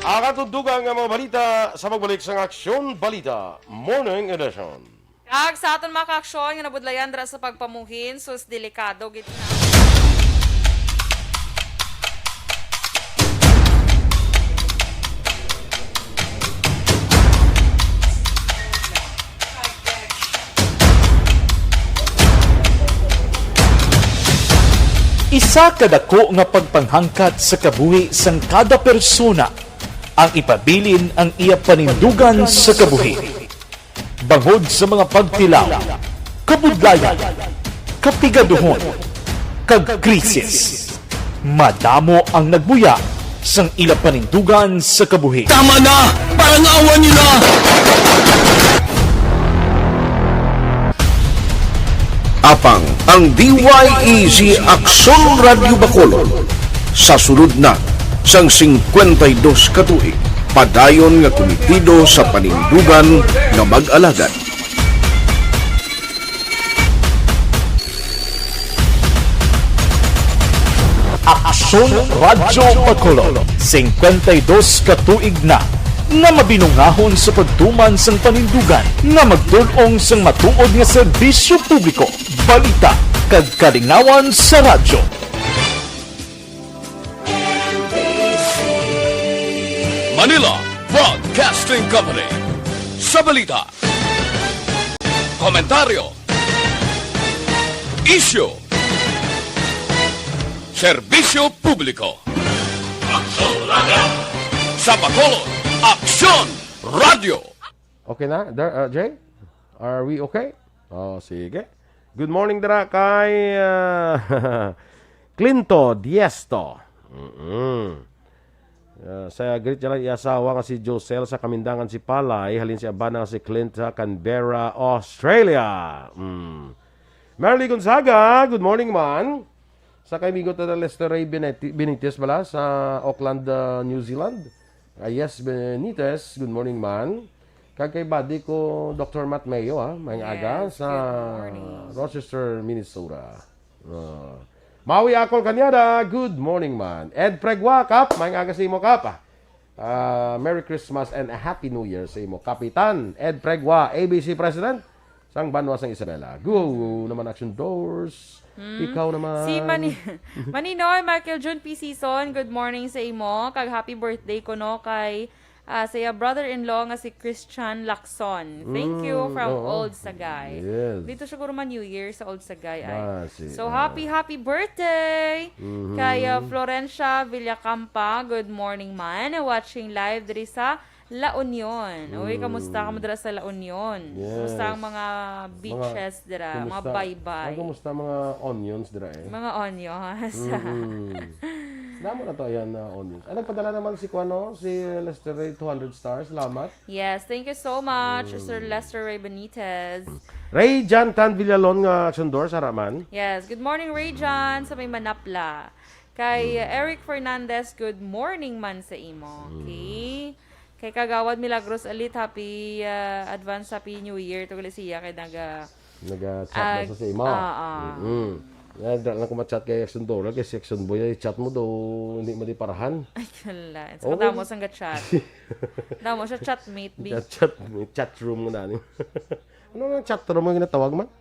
Ang atong dugang nga mga balita sa pagbalik sang Aksyon Balita Morning Edition. Kag sa aton mga kaaksyon nga nabudlayan dira sa pagpamuhin, sus, delikado gid na. Isa ka dako nga pagpanghangkat sa kabuhi sang kada persona ang ipabilin ang iya panindugan sa kabuhi. Bangod sa mga pagtilaw, kabudlayan, kapigaduhon, kag krisis, madamo ang nagbuya sang ila panindugan sa kabuhi. Tama na! Parang awa nila! Apang ang D Y E G Aksyon Radyo Bacolod sa sulod na sang singkwenta y dos ka tuig, padayon nga kumitido sa panindugan nga mag-alagad. Aksyon Radyo Bacolod, singkwenta y dos ka tuig na nga mabinungahon sa pagtuman sang panindugan nga magtul-ong sang matuod nga serbisyo publiko, balita, kag kalingawan sa radyo. Manila Broadcasting Company. Sa balita, komentaryo, isyu, serbisyo publiko. Aksyon Radyo. Sa Bacolod, Aksyon Radyo. Okay na, Dar-, uh, Jay? Are we okay? Oh, sige. Good morning dira kay, uh, Clinto Diesto. Mm-mm. Uh, sa greet niya lang iya asawa nga si Josel sa Kamindangan, si Palay, halin si Abana nga si Clint sa Canberra, Australia. Mm. Merly Gonzaga, good morning man. Sa kay amigo ta Lester Ray Beneti-, Benitez bala sa Auckland, uh, New Zealand. Ah, yes, Benitez, good morning man. Kag kay buddy ko, Doctor Matt Mayo, ah, maayong Yes, aga sa good morning. Rochester, Minnesota. Ah. Maui Akol Cañada, good morning man. Ed Pregua, Kap, maayong aga sa imo, Kap. Ah, Merry Christmas and a Happy New Year sa imo, Kapitan Ed Pregua, A B C President sang Banwa sang Isabela. Go naman, Action Doors. Hmm. Ikaw naman. Si Mani-, Maninoy Michael June P. Season, good morning sa imo. Kag happy birthday ko, no, kay, ah, sa iya brother-in-law nga si Christian Lacson. Thank you Mm, from oo. Old Sagay. Yes. Dito siguro man New Year sa Old Sagay ay. Ah, si, So, ah. happy, happy birthday! Mhm. Kay, ah, Florencia Villacampa, good morning man. Watching live diri sa La Union. Uy, Mm. kamusta ka mo dira sa La Union? Yes. Kamusta ang mga Mga, beaches dira? Mga kumusta, baybay? Ang kumusta mga onions dira eh? Mga onions. Mm. Damo na to, ayan, na onions. Ay, nagpadala naman si, kuwan, no? Si Lester Ray, two hundred stars. Salamat. Yes, thank you so much, Mm. Sir Lester Ray Benitez. Ray Jan Tan Villalon nga Action Doors, haraman. Yes, good morning, Ray Jan, sa may Manapla. Kay Mm. Eric Fernandez, good morning man sa imo. Mm. Okay. Kay Kagawad Milagros Alit, happy, ah, advance happy New Year to gali siya kay naga Naga-chat na Ag-, sa, sa imo. ah, ah. Mm-mm. Yan, dala lang ko ma-chat kay Action Dora, kay si Action Boy, ay chat mo daw, hindi mo di parahan. Ay, kala. Sa Oo. kadamo sang ga-chat. Damo siya, chatmate, bi. Chat, chat, chat room mo na, ano? Ano nga chat room ang ginatawag man?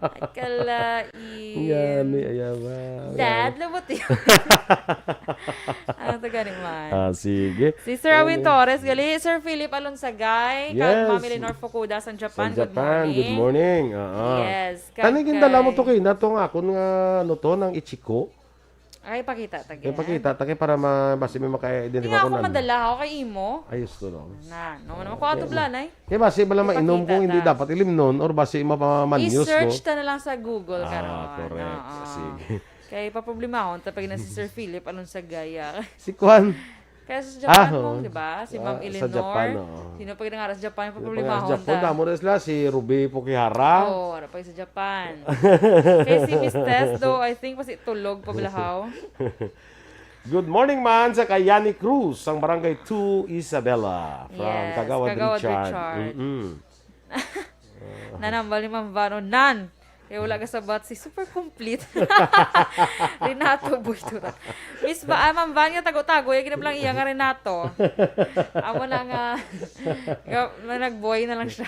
Ay, kalain. Yan, ni, ayaw ba? Dad, Ayaw. lumot yun. Ano to gani man? Ah, sige. Si Sir Awin Ano? Torres, gali, Sir Philip Alonsagay, kag Yes. Ma'am Eleanor Fukuda sa Japan. Sa Good Japan, good morning. morning. Oo. Yes, Kani kag gindala mo to kay kay nato nga akon nga, ano to, nang Ichiko? Ay, pakita ta Kay gid. pakita ta kay para ma-, basi may maka-identify Hindi nga ko ako na. madala, ako kay imo. Ayos to, no? Na, no, naman ko Okay. ato blanay. Kay basi bala Ipakita mainom kung hindi ta. dapat ilimnon or basi mapamanyos, I-search no? ta na lang sa Google Ah, karon. correct. Oo. Sige. Kay paproblemahon ta pag na si Sir Philip, anong sa gaya? Si Kwan. Kaya sa Ah, Japan mo, oo. di ba? Si Ma'am Ah, sa Eleanor. Japan, oo. Sino pa ginangara sa Japan yung Sino pa paproblemahon ginangara sa Japan? ta? Damo na sila, si Ruby Pokihara. Oo, wala pa sa Japan. Kay si Miss Tess, though, I think, kasi tulog pa balahaw. Good morning man sa kay Yani Cruz, ang Barangay two, Isabela. From Yes, Kagawad Kagawad Richard. Richard. Mm-mm. Nanambal ni Ma'am Vano, nan! Kaya wala ka sabat si super complete. Renato Boy Tura. Miss ba, ah, Ma'am Van nga tago-tago, yung ginablang iya nga Renato. Amo na nga, nga, nga nag-boy na lang siya.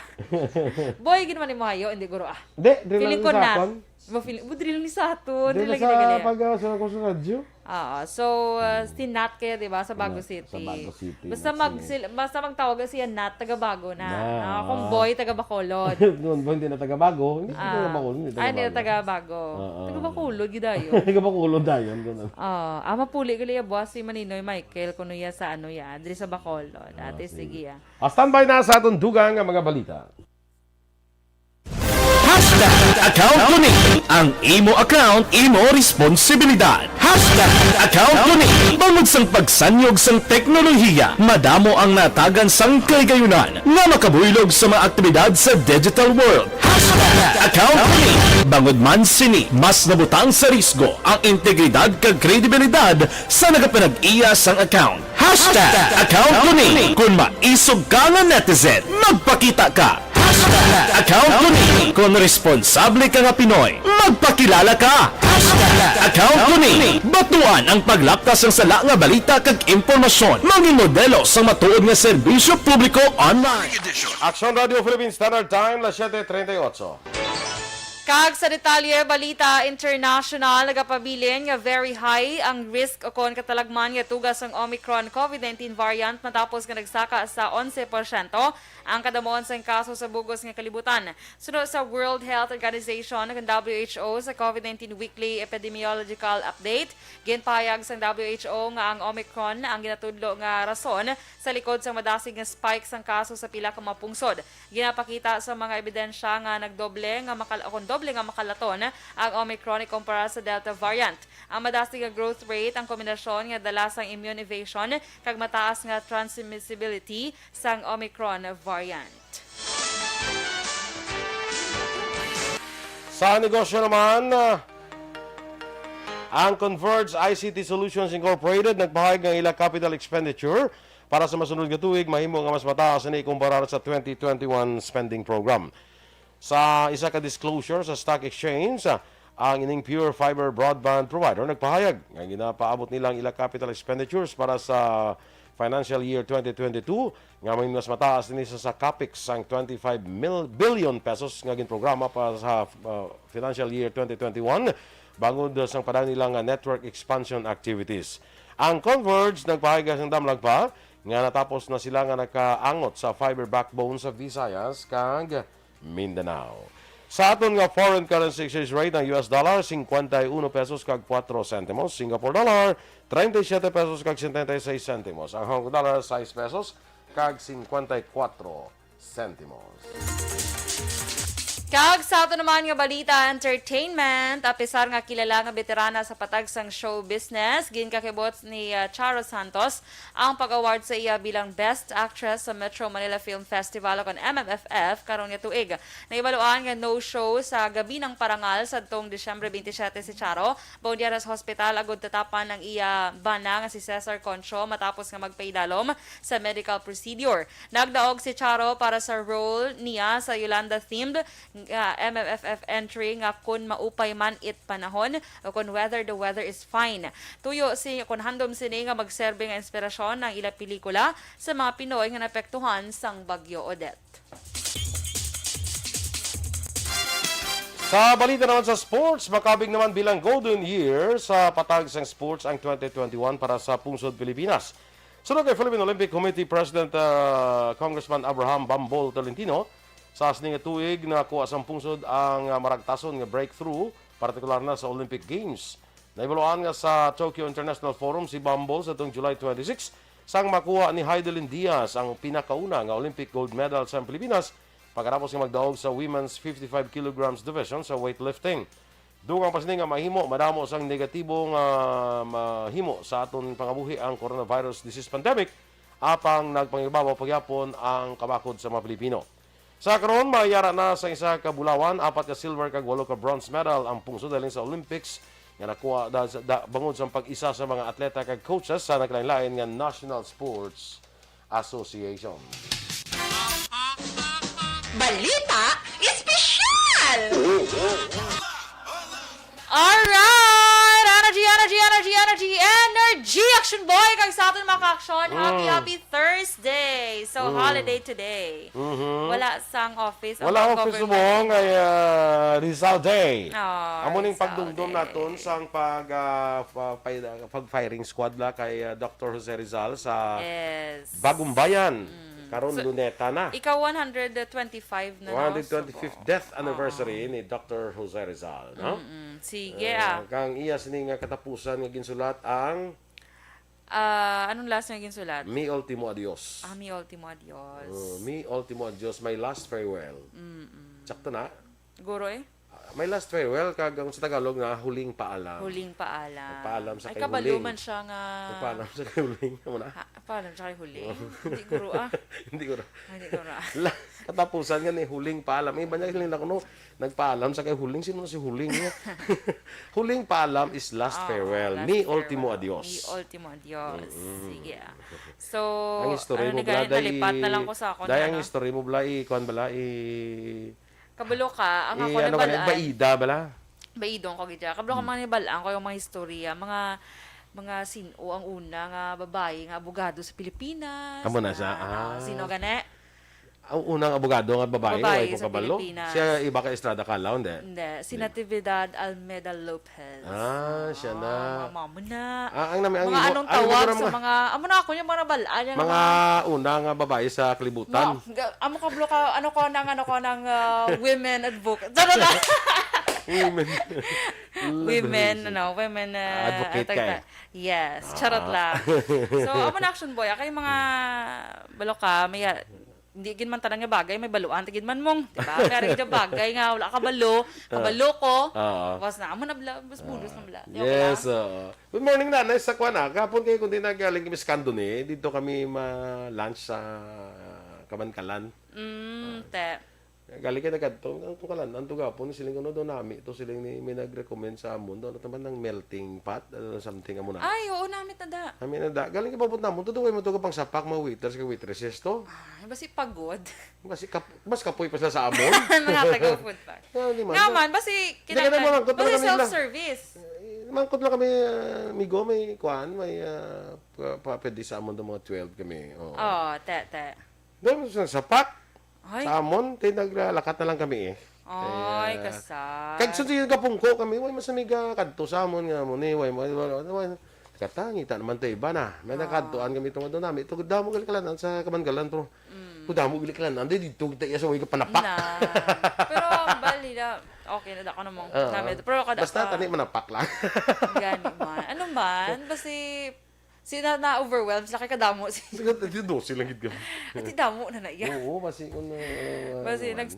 Boy, gid man ni mo hayo, hindi guro, ah. Di, drill Feeling lang ko sa na. akon. Mo feeling, mo drill ni sa ato, Drill drill lang sa ginagali. pag, ah, sa, sa radyo. Oo. So, uh, si Nat kaya, di ba, sa Bago Sa Nat, sa City. Bago City, Basta Nat mag, Singay. sil-, basta magtawag siya Nat, taga Bago na. Na, Ah, kung ah. Boy, taga Bacolod. Kung Boy, hindi na taga Bago, hindi Ah. taga Bacolod, hindi taga Ay, hindi Bago. taga Bago. Oo. Taga Bacolod, gidayo. Taga Bacolod, dayon, ganun. Ah, ah, mapuli gali ya buwas si Maninoy Michael, kuno ya sa ano ya, diri sa Bacolod. Ah, Ate, sige. sige, ah. Ah, standby na sa atong dugang nga mga balita. Hashtag account ko ni. Ang imo account, imo responsibilidad. Hashtag account ko ni. Bangod sang pagsanyog sang teknolohiya, madamo ang natagan sang kaligayunan nga makabuylog sa mga aktibidad sa digital world. Hashtag account ko ni. Bangod man sini, mas nabutang sa risgo ang integridad kag kredibilidad sa nagapanag-iya sang account. Hashtag account ko ni. Kung maisog ka nga netizen, magpakita ka. Hashtag account ko ni. Kung responsable ka nga Pinoy, magpakilala ka. Hashtag account ko ni. Batuan ang paglapta sang sala nga balita kag impormasyon. Mangin modelo sang matuod nga serbisyo publiko online. Aksyon Radio Philippine Standard Time, las siete treinta y ocho. Kag sa detalye, balita international, nagapabilin nga very high ang risk o kon katalagman nga tuga sang Omicron COVID nineteen variant matapos nga nagsaka sa onse porsyento ang kadamuon sang kaso sa bug-os nga kalibutan. Suno sa World Health Organization, ang W H O, sa COVID nineteen Weekly Epidemiological Update, ginpahayag sang W H O nga ang Omicron ang ginatudlo nga rason sa likod sang madasig nga spike sang kaso sa pila ka mga pungsod. Ginapakita sa mga ebidensya nga nagdoble nga makal-, o kon doble nga makalaton ang Omicron ikumpara sa Delta variant. Ang madasig nga growth rate ang kombinasyon nga dala sang immune evasion kag mataas nga transmissibility sang Omicron variant. Sa negosyo naman, ang Converge I C T Solutions Incorporated nagpahayag nga ila capital expenditure para sa masunod nga tuig mahimo nga mas mataas ini kumpara sa twenty twenty-one spending program. Sa isa ka disclosure sa stock exchange, ah, ang ining Pure Fiber broadband provider nagpahayag nga ginapaabot nila ang ila capital expenditures para sa financial year twenty twenty-two nga may mas mataas ini sa, sa capex sang twenty-five mil billion pesos nga ginprograma para sa, ah, financial year twenty twenty-one bangod sang padayon nila nga network expansion activities. Ang Converge nagpahayag sang damlag pa nga natapos na sila nga nakaangot sa fiber backbone sa Visayas kag Mindanao. Sa aton nga foreign currency exchange rate, ang U S dollar, cincuenta y uno pesos kag cuatro centimos, Singapore dollar, treinta y siete pesos kag setenta y seis centimos, ang Hong Kong dollar, sais pesos kag cincuenta y cuatro centimos. Kag sa ato naman nga balita, entertainment, apisar nga kilala nga beterana sa patag sang show business, ginkakibot ni, ah, Charo Santos ang pag-award sa iya bilang Best Actress sa Metro Manila Film Festival o kon M M F F karon nga tuig. Nahibaluan nga no-show sa Gabi ng Parangal sadtong Disyembre twenty-seven si Charo, bangod yara sa hospital agud tatapan ang iya bana nga si Cesar Concho matapos nga magpaidalom sa medical procedure. Nagdaog si Charo para sa role niya sa Yolanda-themed nga M M F F entry nga Kun Maupay Man It Panahon o kon Whether the Weather is Fine. Tuyo si, kon handom sini nga magserbi nga inspirasyon ang ila pelikula sa mga Pinoy nga naapektuhan sang Bagyo Odette. Sa balita naman sa sports, makabig naman bilang golden year sa patag sang sports ang twenty twenty-one para sa pungsod Pilipinas. Suno kay Philippine Olympic Committee President, ah, Congressman Abraham Bambol Tolentino, sa sini nga tuig nakuha sang pungsod ang, ah, maragtason nga breakthrough, partikular na sa Olympic Games. Nahibaluan nga sa Tokyo International Forum si Bambol sa tuong July twenty-six, sang makuha ni Heidelin Diaz ang pinakauna nga Olympic gold medal sa Pilipinas pagkatapos nga magdaog sa women's fifty-five kilograms division sa weightlifting. Dugang pa sini nga mahimo madamo sang negatibo nga mahimo sa aton pangabuhi ang coronavirus disease pandemic, apang nagpangibabaw pagyapon ang kabakod sa mga Pilipino. Sa karon, mayara na sa isa ka bulawan, apat ka silver kag walo ka bronze medal ang pungsod halin sa Olympics nga nakuha da-, da-, bangod sa pag-isa sa mga atleta kag coaches sa nagkalain-lain nga national sports association. Balita Espesyal! Alright! Energy, energy, energy, energy, energy! Action Boy! Kag sa aton mga ka-action, happy, Mm. happy Thursday! So, Mm. holiday today. Mhm. Wala sang office ang Wala mga office government. mo ngay, ah, Rizal Day. Ah, Amo ning Rizal pagdumdom Day. naton sang pag, ah, pa-, pay-, pag-firing squad la kay, ah, Doctor Jose Rizal sa Yes. Bagumbayan. Mm. Karon, So, Luneta na. ikaw, one hundred twenty-five na, no? One hundred twenty-fifth So, death anniversary oo. ni Doctor Jose Rizal, no? Mm-mm. Sige, Ah, ah. kang iya sini nga katapusan nga ginsulat ang Ah, anong last nga ginsulat? Mi Ultimo Adios. Ah, Mi Ultimo Adios. Oh, Mi Ultimo Adios, My Last Farewell. Mm-mm. Sakto na? Guro eh. Ah, My Last Farewell, kag ang sa Tagalog na Huling Paalam. Huling Paalam. Magpaalam sa Ay, kay kabalo Huling. man siya nga Magpaalam sa kay Huling. Amo na? Ha, paalam siya kay Huling? Hindi, guro, ah. Hindi, guro. Hindi, guro, ah. La, katapusan nga ni Huling Paalam. Iba niya, hiling na kuno, nagpaalam sa kay Huling. Sino na si Huling niya? Huling Paalam is last Oo, farewell. last Ni farewell. Ultimo Adios. Ni Ultimo Adios. Mm-mm. Sige, ah. So, Ang history ano mo, ni bala, gani, day, nalipat na lang i-, ko sa akon, day, ang ano. history mo, bala, i-, kuwan, bala, i-, Kabalo ka, ang i-, ako ano ka na, nabal-an. baida, bala? Baidong ko gid siya. Kabalo ka, Hmm. mga nabal-an ko yung mga istorya, mga, mga sin-o ang una nga babae nga abogado sa Pilipinas. Amo na siya, Nga, ah. sino gani? Ang unang abogado nga babae, Babae way ko sa kabalo. Pilipinas. Siya, iba ka Estrada Calao, hindi? Hindi. Si Hindi. Natividad Almeda Lopez. Ah, siya na. Ah, mga mamo na. Ah, ang nami-, ang Mga imo, anong ang imo tawag ra sa mga mga, amo na ako yung mga nabal-an, yung mga mga una nga babae sa kalibutan. No, ga-, amo ka, blo ka, ano ko nang, ano ko nang, ah, women advocate. Charot lang. Women. Women, ano, women, ah, Advocate atag-, ka eh. Yes, charot Ah. lang. So, amo na, Action Boy, ah, kay mga balo ka, may, ah, hindi gid man tanan nga bagay, may baluan, ta gid man mong, di ba? May ari gid bagay nga, wala ka balo, Ah. kabalo ko. Oo. Tapos na, amo na bala, mas budos na bala. Ah. Di, okay Yes, lang? oo. Good morning, Nanay, sa kwan, ah. Kahapon kayo, kundi nagaling kami sa Candoni, dito kami ma-lunch sa Kamankalan. Mm, Ah. te. Galing kayo nagkadto, ang tungkalan, ang tugapon, siling ano daw nami, to siling ni, may nag-recommend sa amon, daw, ano naman ng melting pot, ano, something amo na. Ay, oo, namit na da. Nami na da. Galing kayo, pabot namon, to, daw, may matuga pang sapak, mga waiters, kay waitresses, to. Ah, basi pagod. Basi kap-, mas kapoy pa sila sa amon. Nangatag ang food pack. Ah, di man, Nga no? man, basi Hindi, kinahanglan, kaya naman, basi kami nila. self-service. Eh, mangkot lang kami, ah, migo, may kuan, may, ah, pa, pa, pwede sa amon daw mga twelve kami. Oo. Oo, te, te. Dahil sa sapak, Ay. sa amon, te, naglalakat na lang kami eh. Ay, Kaya, kasal. kag sunod yung kapungko kami, way, mas amiga, kadto sa amon nga mo ni, way, way, way, way, way. Katangita naman to iba na. May Ah. nakadtuan kami tungod doon namin. Ito, damo gali kalanan sa Kamangalan, pero Mm. kung damo gali kalanan, di dito kita iya sa way ka panapak. Na. Pero, bali na, okay na, dako na mong Oo. namin. Pero kada Basta ka tani manapak lang. Gani man. Ano man, basi, si na, na-overwhelm sila kay kadamo. Sige, di dosi lang gid kami. Ati damo na na iya. Oo, basi kung, uh, Basi ano, nag-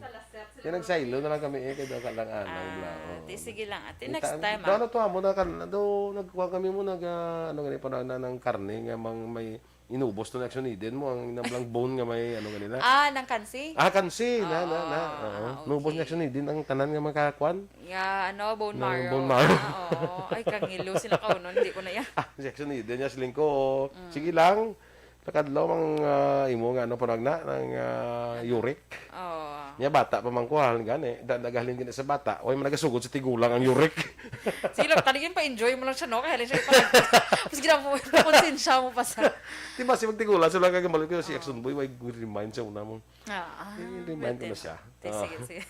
kaya nagsaylo na lang kami eh, kaya daw ka lang, ah, Ah, lang, oh. ti, sige lang, ate. Kita, Next time, daw ah. na to, amo na ka, daw nagkuha kami mo, nag, ah, ano gani, pa na, na, ng karne nga mang may inubos to na Action Eden mo, ang nablang bone nga may, ano gani na. Ah, ng kansi? Ah, kansi, na, na, na. Oo, Oo. ah, Nubos ni okay. Action Eden ang tanan nga makakwan. Ya, ano, bone Ng marrow. bone marrow. Ah, oo. Ay, kangilo sila kaunon, hindi ko na yan. Ah, si Action Eden, niya siling ko, Mm. sige lang. Takadlaw mang, ah, imo nga, ano, panagna, ng, ah, uric. Oo. Niya, bata pa man ko, halin gani. Da, nagahalin gani sa bata. Way man nagasugod sa tigulang ang uric. Sige lang, talagang pa-enjoy mo lang siya, no? Kaya lang siya ipalag-, tapos ginawa mo, konsensya mo pa sa Di ba, si magtigulang, sila kagambal ko, si Ah. Action Boy, way remind sa una mo. Ah, ah, I-remind ko na pwede. siya. Sige, Ah. sige, sige.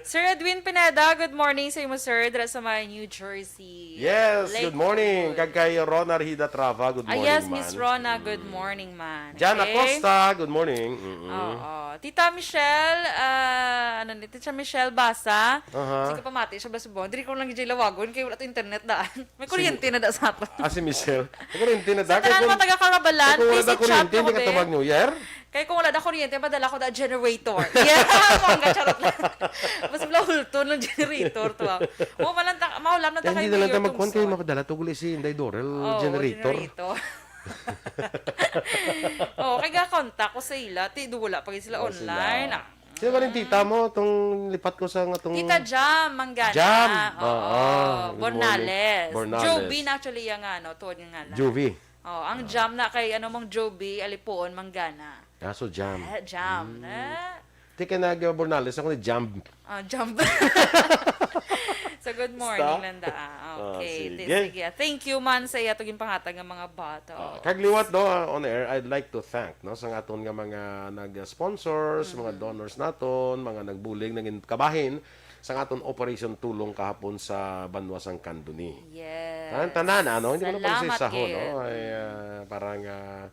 Sir Edwin Pineda, good morning sa imo, sir. Dira sa may New Jersey. Yes, good morning. Lakewood. Kag kay Rona Rhida Trava, good Ah, morning, yes, Miss man. Rona, good Mm. morning, man. Jan Okay. Acosta, good morning. Mm-mm. Oo. Tita Michelle, ah, ano ni, Tita Michelle Basa. Aha. Sige, pamati siya, bala subong. Diri ko lang gid lawagon, kay wala to internet daan. May Sige. kuryente na da sa ato. Ah, si Michelle. May kuryente na Sa da. Kay tanan kung, mga taga Carabalan, kay kung wala please da i-chat kuryente, mo hindi ko, ka be. tumag New Year. Kay kung wala da kuryente, madala ko da generator. Yeah, bongga, charot lang. Mas wala hulton ng generator to, ah. Oh, malang ta-, mahulam na ta Kaya kay hindi na lang Mayor tayo magkuhan, kay Tungson. mapadala to guli si Inday Dorel Oo, generator. generator. Oh, kay ga-contact ko sa ila, ti, do wala pa gid sila Oh, sila. online. Ah. Sino ba rin tita mo? Itong lipat ko sa nga tong Tita Jam, Manggana. Jam. Oo. Oo. Good morning. Bornales. Bornales. Joby na actually yung ano, tuod nga ngalan. Joby. Oh, ang Ah. Jam na kay ano, Mang Joby, Alipuon, Manggana. Ah, so Jam. Eh, Jam. Mm. Eh. Di ka nag-Bornales, ako ni Jam. Ah, Jam. So, good morning, Basta. Landa. Ah, Okay, sige. Sige. Thank you man sa iya to ginpanghatag nga mga bottle. Ah, kag liwat, no, ah, on air, I'd like to thank, no, sa aton nga mga nag-sponsors, mga donors naton, mga nagbulig, nangin kabahin sa aton operation tulong kahapon sa banwa sang Candoni. Yes. Tanan, tanan, ano? Hindi ko na pag-isa-isaho, no? Ay, ah, parang, ah,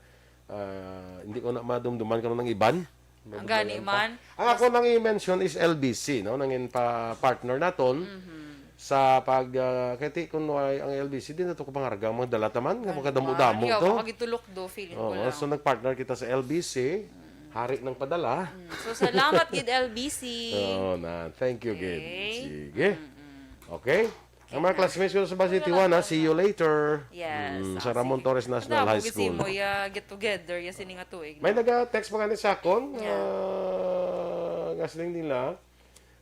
ah, hindi ko na madumduman kung anong iban. Ang gani man. Ang ako nang i-mention is L B C, no? Nangin pa partner naton sa pag, ah, kay ti kun why ang L B C, di na to ko pangarga, mga dala taman, nga magkadamo-damo to. Ako magitulok do, feeling ko lang. So nag-partner kita sa L B C, hari ng padala. Mm. So, salamat gid, L B C. Oo na. Thank you gid. Okay. Sige. Mm-mm. Okay. Ang mga classmates ko sa Basi Tijuana, see you later. Yes. Mm, sa Ramon Torres National High School. Sige mo, ya, get together, ya, sini nga tuig. May naga-text pa gani sa akon, ah, nga siling nila,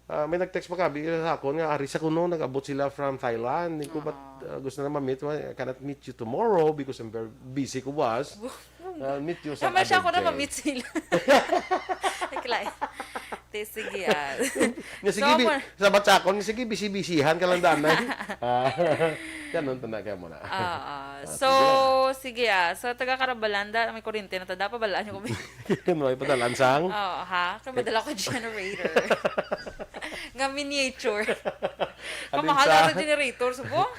ah, may nag-text pa gabi sa akon nga, "Ari sa kuno, nag-abot sila from Thailand. Hindi ko ba't, ah, gusto na ma-meet? I cannot meet you tomorrow because I'm very busy ko was." I'll meet you some other day. Tama siya, ako na ma-meet sila. Like, like, te, sige, ah. Nga, sige, bi-, sa batsakon, nga, sige, bisi-bisihan ka lang, danay. Ah, ganun, tanda ka muna. Ah, ah. So, sige, ah. So, taga Karabalanda, may kuryente na tada, pabalaan niyo kami. May padalan sang? Oo, ha? Kaya madala ko generator. Nga miniature. Kamahal na sa generator, subong.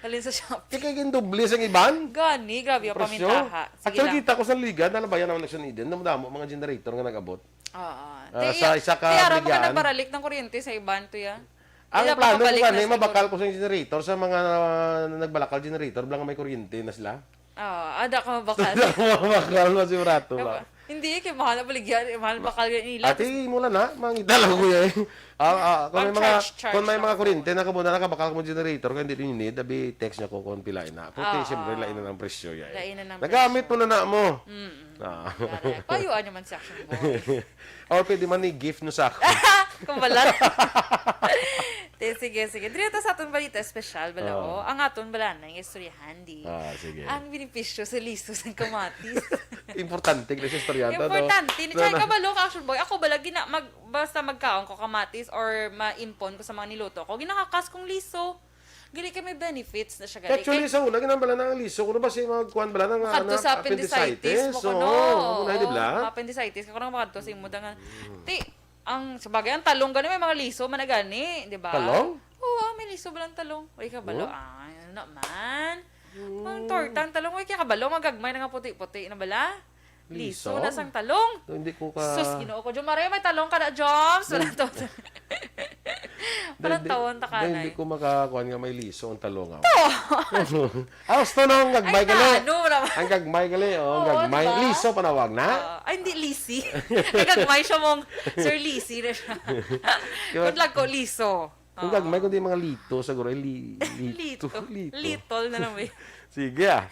Halin sa Shopee. Kaya gindoble sang iban? Gani, grabe ang pamintaha. Sige lang. Actually, kita ko sa Liga, nalabayan naman Action Eden, damo-damo mga generator nga nag-abot. Oo. Ah, sa isa ka Ligaan. Kaya mo ka nagbaralik ng kuryente sa iban to, ya. Ang plano ko gani, mabakal ko sa generator, sa mga, ah, nagbalakal generator, bala nga may kuryente na sila. Oo, ada ka mabakal. Ada ka mabakal, mas barato ba? Hindi, kay mahal na baligya, mahal bakal yan nila. Ate, mo lang na, mangita lang ko yan. Ah, ah, kung may mga, kung may mga kuryente na kamo na nakabakal mo generator, kaya hindi ninyo need, abi text niya ko kung pila ina. Pero siyempre, lain na ng presyo yan. Lain na ng presyo. Nagamit mo na na mo. Mm-mm. Ah. Correct. Payuan naman si Action Boy. Or pwede man i-gift nyo sa ako. Kumbalan. Te, sige, sige. Diri ta sa aton balita espesyal, bala, oh. Ang aton bala na yung istoryahan, di. Ah, sige. Ang benepisyo sa liso sang kamatis. Importante, kasi istoryahan to, no? Importante. Ni, tsaka kabalo ka, Action Boy. Ako bala, gina-, mag-, basta magkaon ko kamatis or ma-impon ko sa mga niluto ko, ginakakas kong liso. Gali kay may benefits na siya, gali. Actually, sa una, ginambala na ang liso. Kuno ba si magkuan bala na nga, makadto sa appendicitis, appendicitis, mo kuno. Oo, di ba? Appendicitis, kung makadto sa imo dangan. Ti, ang, sabagay, ang talong gani, may mga liso man na gani, di ba? Talong? Oo, ah, may liso bala ang talong. Uy, kabalo. Oh? Ah, ano naman? Ang torta, ang talong, uy, kaya kabalo, magagmay na nga puti-puti na bala. Liso na sang talong. Hindi ko ka- Sus, Ginoo ko. Jom, Maria, may talong ka na, Joms. Wala to. Parang tawon ta ka na eh. Hindi ko makakuan nga may liso ang talong, ah. To! Ah, gusto na ang gagmay gali. Ang gagmay gali, oh, ang gagmay. Liso panawag na? Oo. Ay, hindi, Lisi. Ang gagmay siya mong Sir Lisi na siya. Kung lag ko, liso. Ang gagmay, kundi mga lito, siguro, eh, li-, lito, lito. Little na lang, eh. Sige, ah.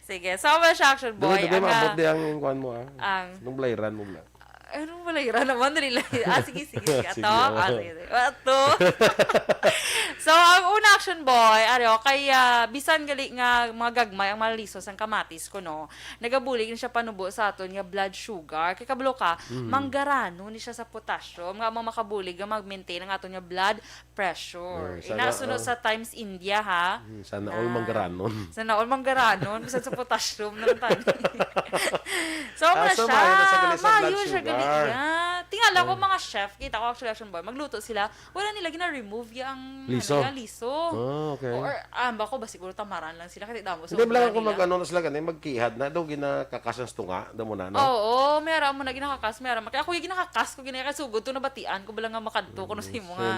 Sige. So, amo siya, Action Boy. Dugay, dugay, maabot di ang kuan mo, ah. Ang nung balayran mo lang. Ay, nung balayran naman, dali lang. Ah, sige, sige, sige. Ato. Ah, sige, sige. Ato. So, ang una, Action Boy, ari, kay, ah, bisan gali nga mga gagmay ang mga liso sang kamatis ko, no? Nagabulig na siya panubo sa aton nga blood sugar. Kay kabalo ka, manggarano ni siya sa potassium, nga amo makabulig nga mag-maintain ang aton nga blood pressure. Ina, suno sa Times India, ha? Sana all manggaranon. Sana all manggaranon, bisan sa potassium na lang tani. So, amo na siya. Mayo siya gali. Tingala ko, mga chef, kita ko actually, Action Boy, magluto sila, wala nila gina-remove ya ang liso. Ah, okay. Or, ah, ba ko ba siguro tamaran lang sila kasi damo sa. Hindi, bala ko mag-ano na sila gani, magkihad na daw, ginakakas ang tunga, damo na, no? Oo, may ara mo na ginakakas, may ara mo. Kaya ako yung ginakakas ko, ginakasugod to, nabatian ko bala nga makadto ko no sa imo nga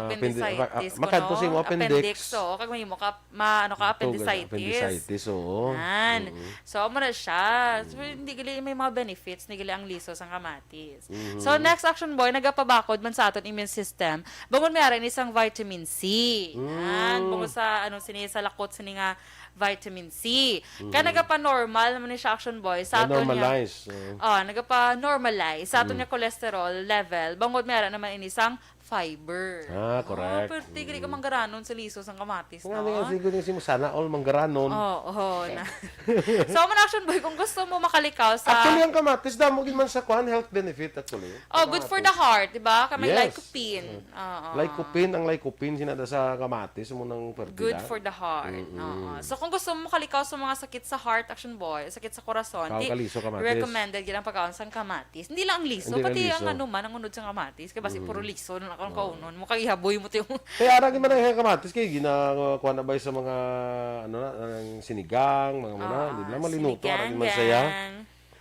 appendicitis, makadto sa imo appendix. Oo, kag may imo ka, ma-, ano ka, appendicitis. Appendicitis, oo. Nan. So, amo na siya. So, hindi gali may mga benefits, hindi gali ang liso sang kamatis. So, next, Action Boy, nagapabakod man sa aton immune system. Bangod may ara ini sang vitamin C. Yan, bangod sa, ano, sini, sa lakot sini nga vitamin C. Kaya nagapa-normal naman ni siya, Action Boy, sa aton nga, oh, nagapa-normalize sa aton nga cholesterol level. Bangod may ara naman ini sang fiber. Ah, correct. Ah, pero tigri ka Mm. manggaranon sa liso sang kamatis, Nga no? nga, siguro yung si sana all manggaranon. Oo, oo, na. So, amo na, Action Boy, kung gusto mo makalikaw sa Actually, ang kamatis, damo gid man sa kwan, health benefit, actually. Oh, good for the heart, di ba? Kay may Yes. lycopene. Mm. Oo. Lycopene, ang lycopene, sinada sa kamatis, mo nang perdida. Good for the heart. Mm-mm. Oo. So, kung gusto mo makalikaw sa mga sakit sa heart, Action Boy, sakit sa korason, Kaon di ka liso kamatis. recommended gid ang pagkaon sang kamatis. Hindi lang ang liso, Hindi lang pati ang liso. ano man, ang unod sang kamatis. Kay basi Mm. puro liso na lang ang Oo. kaunon mo. Kay ihaboy mo to yung Kaya ara gid man ang kamatis kay gina-, kuha na ba sa mga, ano na, ang sinigang, mga muna, Oo, di ba? Malinuto, ara gid man saya. sinigang-gang.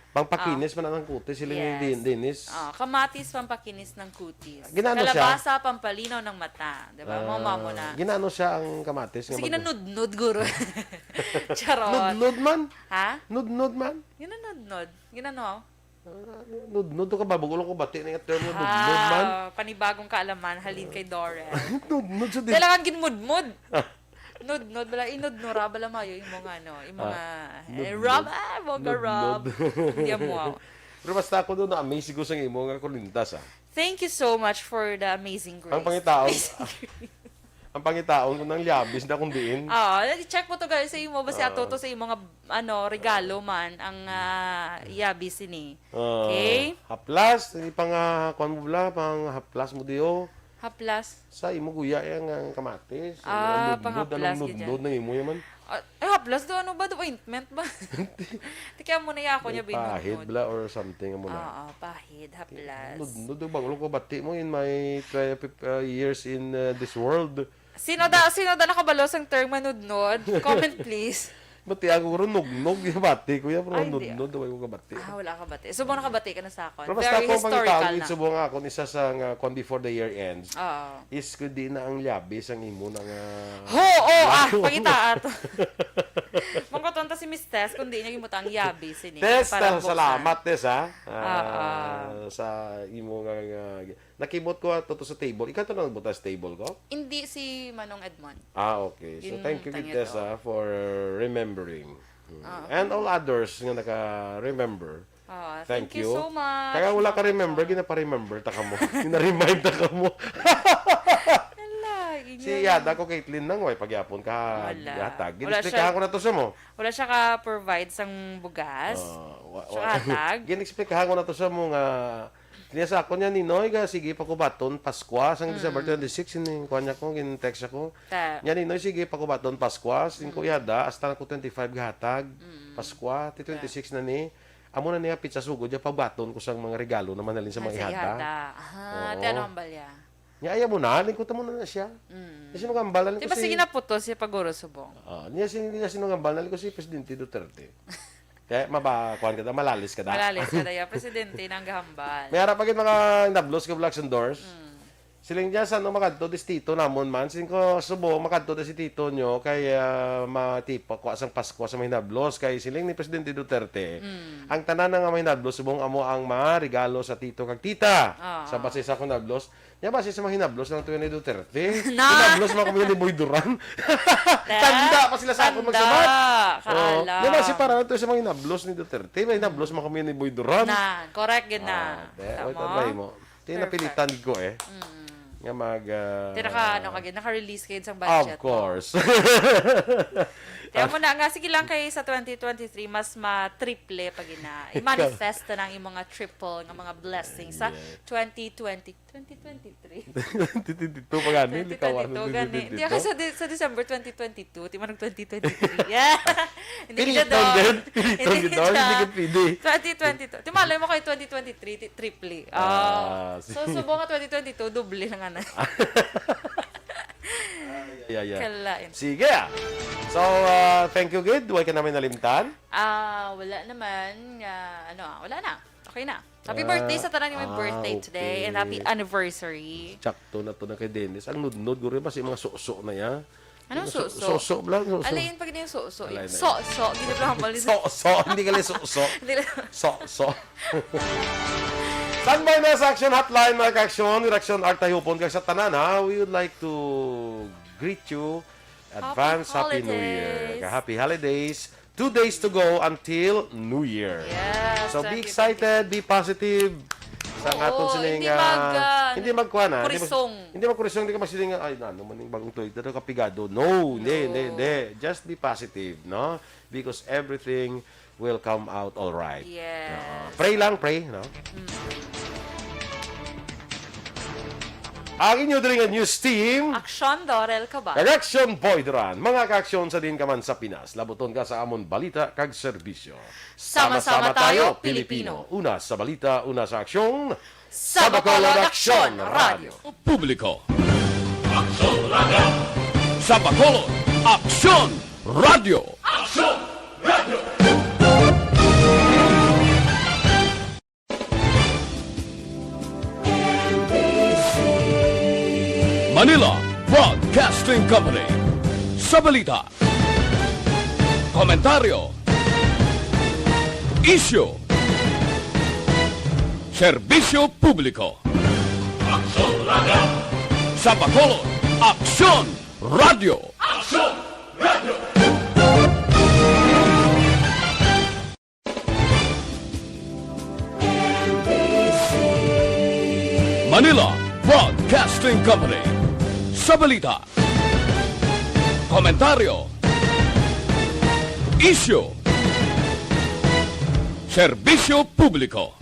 Pampakinis Ah. man ang kutis, sila ni Yes. Din-, Dennis. Ah, kamatis, pampakinis ng kutis. Ginano siya? Kalabasa, pampalinaw ng mata. Di ba? Mao, mao Ah, na. ginano siya ang kamatis nga Sige, mag- nanudnod, guro. Charot. Nudnod man? Ha? Nudnod man? Ginanudnod. Ginano? Ah, nudnod to ka ba? Bugo lang ko bati na yung term na nudnod man. Ah, panibagong kaalaman, halin kay Doren. Nudnod sa din. Kailangan ginmudmod. Ah. Nudnod, bala, inudnura, bala mayo, imo nga, ano, imo Ah, nga, eh, nudnod. rub, ah, imo nga rub. Nudnod. Hindi mo. Pero basta ako doon, na-amaze ko sa imo nga kulintas, ah. Thank you so much for the amazing grace. Ang pangitaon, Amazing grace. ang pangitaon ko ng yabis na kung diin. Oo, check mo to, guys, sa imo, basi Ah. ato to sa imo nga, ano, regalo man, ang, ah, yabis ini. Ah, Okay? haplas, hindi pa nga, kuwan mo bala, pang haplas mo diyo. Haplas. Sa imo guya, eh, ang, ang kamatis. Ang Ah, mga nudnod, pang haplas, anong gid nudnod dyan. na imo yaman? Ah, eh, haplas do, ano ba? Do ointment ba? Tikya mo na ya ako May niya, pahid binudnod. bla or something mo na. Oo, pahid, haplas. Nudnod, ang banglo ko, bati mo in my twenty, uh, years in, uh, this world. Sino da, sino da nakabalo sang term nga nudnod? Comment, please. Bati ako, pero nugnog, yung bati ko yan, pero Ay, hindi. nudnod, wala ko kabati. Ah, wala ka bati. Subong nakabati ka na sa akon. Pero basta Very ako, ang historical pangitaon, na. subong nga akon, isa sa nga, kwan before the year ends, Oo. is kundi na ang yabis ang imo na nga Ho, oh, ah, lalo. pangitaat. Mangkuton ta si Miss Tess, kung di niya gimuta ang yabis, ini, Tess, para ta-, buksan. salamat, Tess, ha? Ah, Oo. sa imo nga, nga, nakibot ko ato to sa table. Ikaw to na nagbuta sa table ko? Hindi, si Manong Edmond. Ah, okay. So, Yun, thank you, thank you Tess, to. ha, for remembering. Mm. Oo. And all others nga naka-remember. Oo, Thank thank you you. so much, Kaya wala ka Ma'am remember, Edmond. ginapa-remember ta ka mo. Gina-remind ta ka mo. Hala, Si inyo Yada lang. ko, Caitlyn, nang way pagyapon ka Wala. hatag. Wala Gin-explikahan siya, ko na to sa mo. wala siya ka-provide sang bugas. Ah, wa-, Siya wa-, hatag. Gin-explikahan ko na to sa mo nga, niya sa ako niya, Ninoy, ga, sige, pakubaton, Paskwa, sang December Mm. twenty-six, ini, kuha niya ko, gin-text ako. Ta- Niya, Ninoy, sige, pakubaton, Paskwa, singko Mm. ihada, hasta na ko twenty-five gahatag, Mm. Paskwa, ti Ta- twenty-six na ni, amo na niya, pitsa sugod, ya, pabaton ko sang mga regalo naman halin sa Ay, mga sa ihada. ihada. Ah, Oo. ti ano ang balya? Niya, ayaw mo na, lingkutan mo na na siya. Mm. Niya, sinugambal, Di ko ba si sige na putos siya pag-uro subong? Ah, niya, sin-, niya, sinugambal, ko si Presidente Duterte. Kaya maba-, kuwan ka da, malalis ka da. Malalis ka da, ya, presidente nang gahambal. May harap pa gid mga nablos ka vlogs and doors. Mm. Siling niya, sa ano makadto, dis tito namon man. Siling ko, subo, makadto da si tito nyo, kay, ah, matipa, kuha sang Pasko sa mahinablos. Kay siling ni Presidente Duterte, Mm. ang tanan nga mahinablos, subong amo ang maregalo sa tito kag tita. Ah. Sa base sa akong nablos, Nya ba siya sa mga hinablos lang to ni Duterte? Na. Hinablos man kami ni Boy Duran. Te, Tanda pa sila sa akon tanda. Magsabat. Oo. Kaalam. Nya ba si para to sa mga hinablos ni Duterte? May hinablos man kami ni Boy Duran. Na, correct gid na. Ah, te, Tama. Wait, try mo. Te, Perfect. Napilitan ko eh. Mm. Nga mag, ah, Te, naka, ano ka gid, naka-release kayo sa budget mo. Of course. Kaya mo na nga, sige lang kay sa twenty twenty-three, mas ma-triple pa gina. I-manifest na ang imong mga triple nga mga blessings sa Yes. twenty twenty. Twenty twenty-three. Twenty twenty-two pa gani, Twenty twenty-two likawan mo, gani. Hindi, twenty twenty-two. Ako sa di-, sa December twenty twenty-two, di man nag twenty twenty-three. Yeah. Hindi Piliton kita doon. Din, piliton Hindi din doon, kita. Hindi ka pwede. Twenty twenty-two. Di malay mo kay twenty twenty-three, ti-, triple. Ah, Ah, so, sige. Subo nga twenty twenty-two, doble na nga na. Yeah, yeah. Kalain. Sige, ah. So, ah, thank you, gid. Way ka namin nalimtan? Ah, wala naman. Ah, ano, ah, wala na. Okay na. Happy Ah, birthday sa tanan nga may ah, birthday today and happy okay. Anniversary. Sakto na to na kay Dennis. Ang nudnod, guro, basi mga suso na ya. Anong Mga su-, suso? Suso lang, suso. Alayin pa gini yung suso, eh. Alayin na. Suso, gini pala ang mali. Suso, hindi ka lang suso. Hindi lang. Suso. Standby na sa Action Hotline, mga ka-aksyon. Reaksyon, Art Tahupon, kag sa tanan, ha? We would like to greet you. Advance Happy Happy New Year. Holidays. Happy Holidays. Two days to go until New Year. Yes, So, be twenty twenty. Excited, be positive. Sa Oo, aton sining, hindi ah, mag, ah, Hindi magkuha na. Hindi mag-, Kurisong. hindi magkurisong, hindi ka masiling nga, "Ay, na naman yung bagong tuig, pero kapigado." No, hindi, hindi, hindi. Just be positive, no? Because everything will come out all right. Yes. Oo. Pray lang, pray, no? Ang inyo diri nga news team, Aksyon, Dorel Cabal. Kag Aksyon, Boy Duran. Mga kaaksyon sa din ka man sa Pinas, labuton ka sa amon balita kag serbisyo. Sama-sama tayo, Pilipino. Una sa balita, una sa aksyon. Sa Bacolod, Aksyon, Radyo. Publiko. Aksyon Radio. Sa Bacolod, Aksyon Radio. Aksyon Radio. Manila Broadcasting Company. Sa balita, komentaryo, isyu, serbisyo publiko. Aksyon Radio. Sa Bacolod, Aksyon Radio. Aksyon Radio. Manila Broadcasting Company. Sa balita, komentaryo, isyu, serbisyo publiko.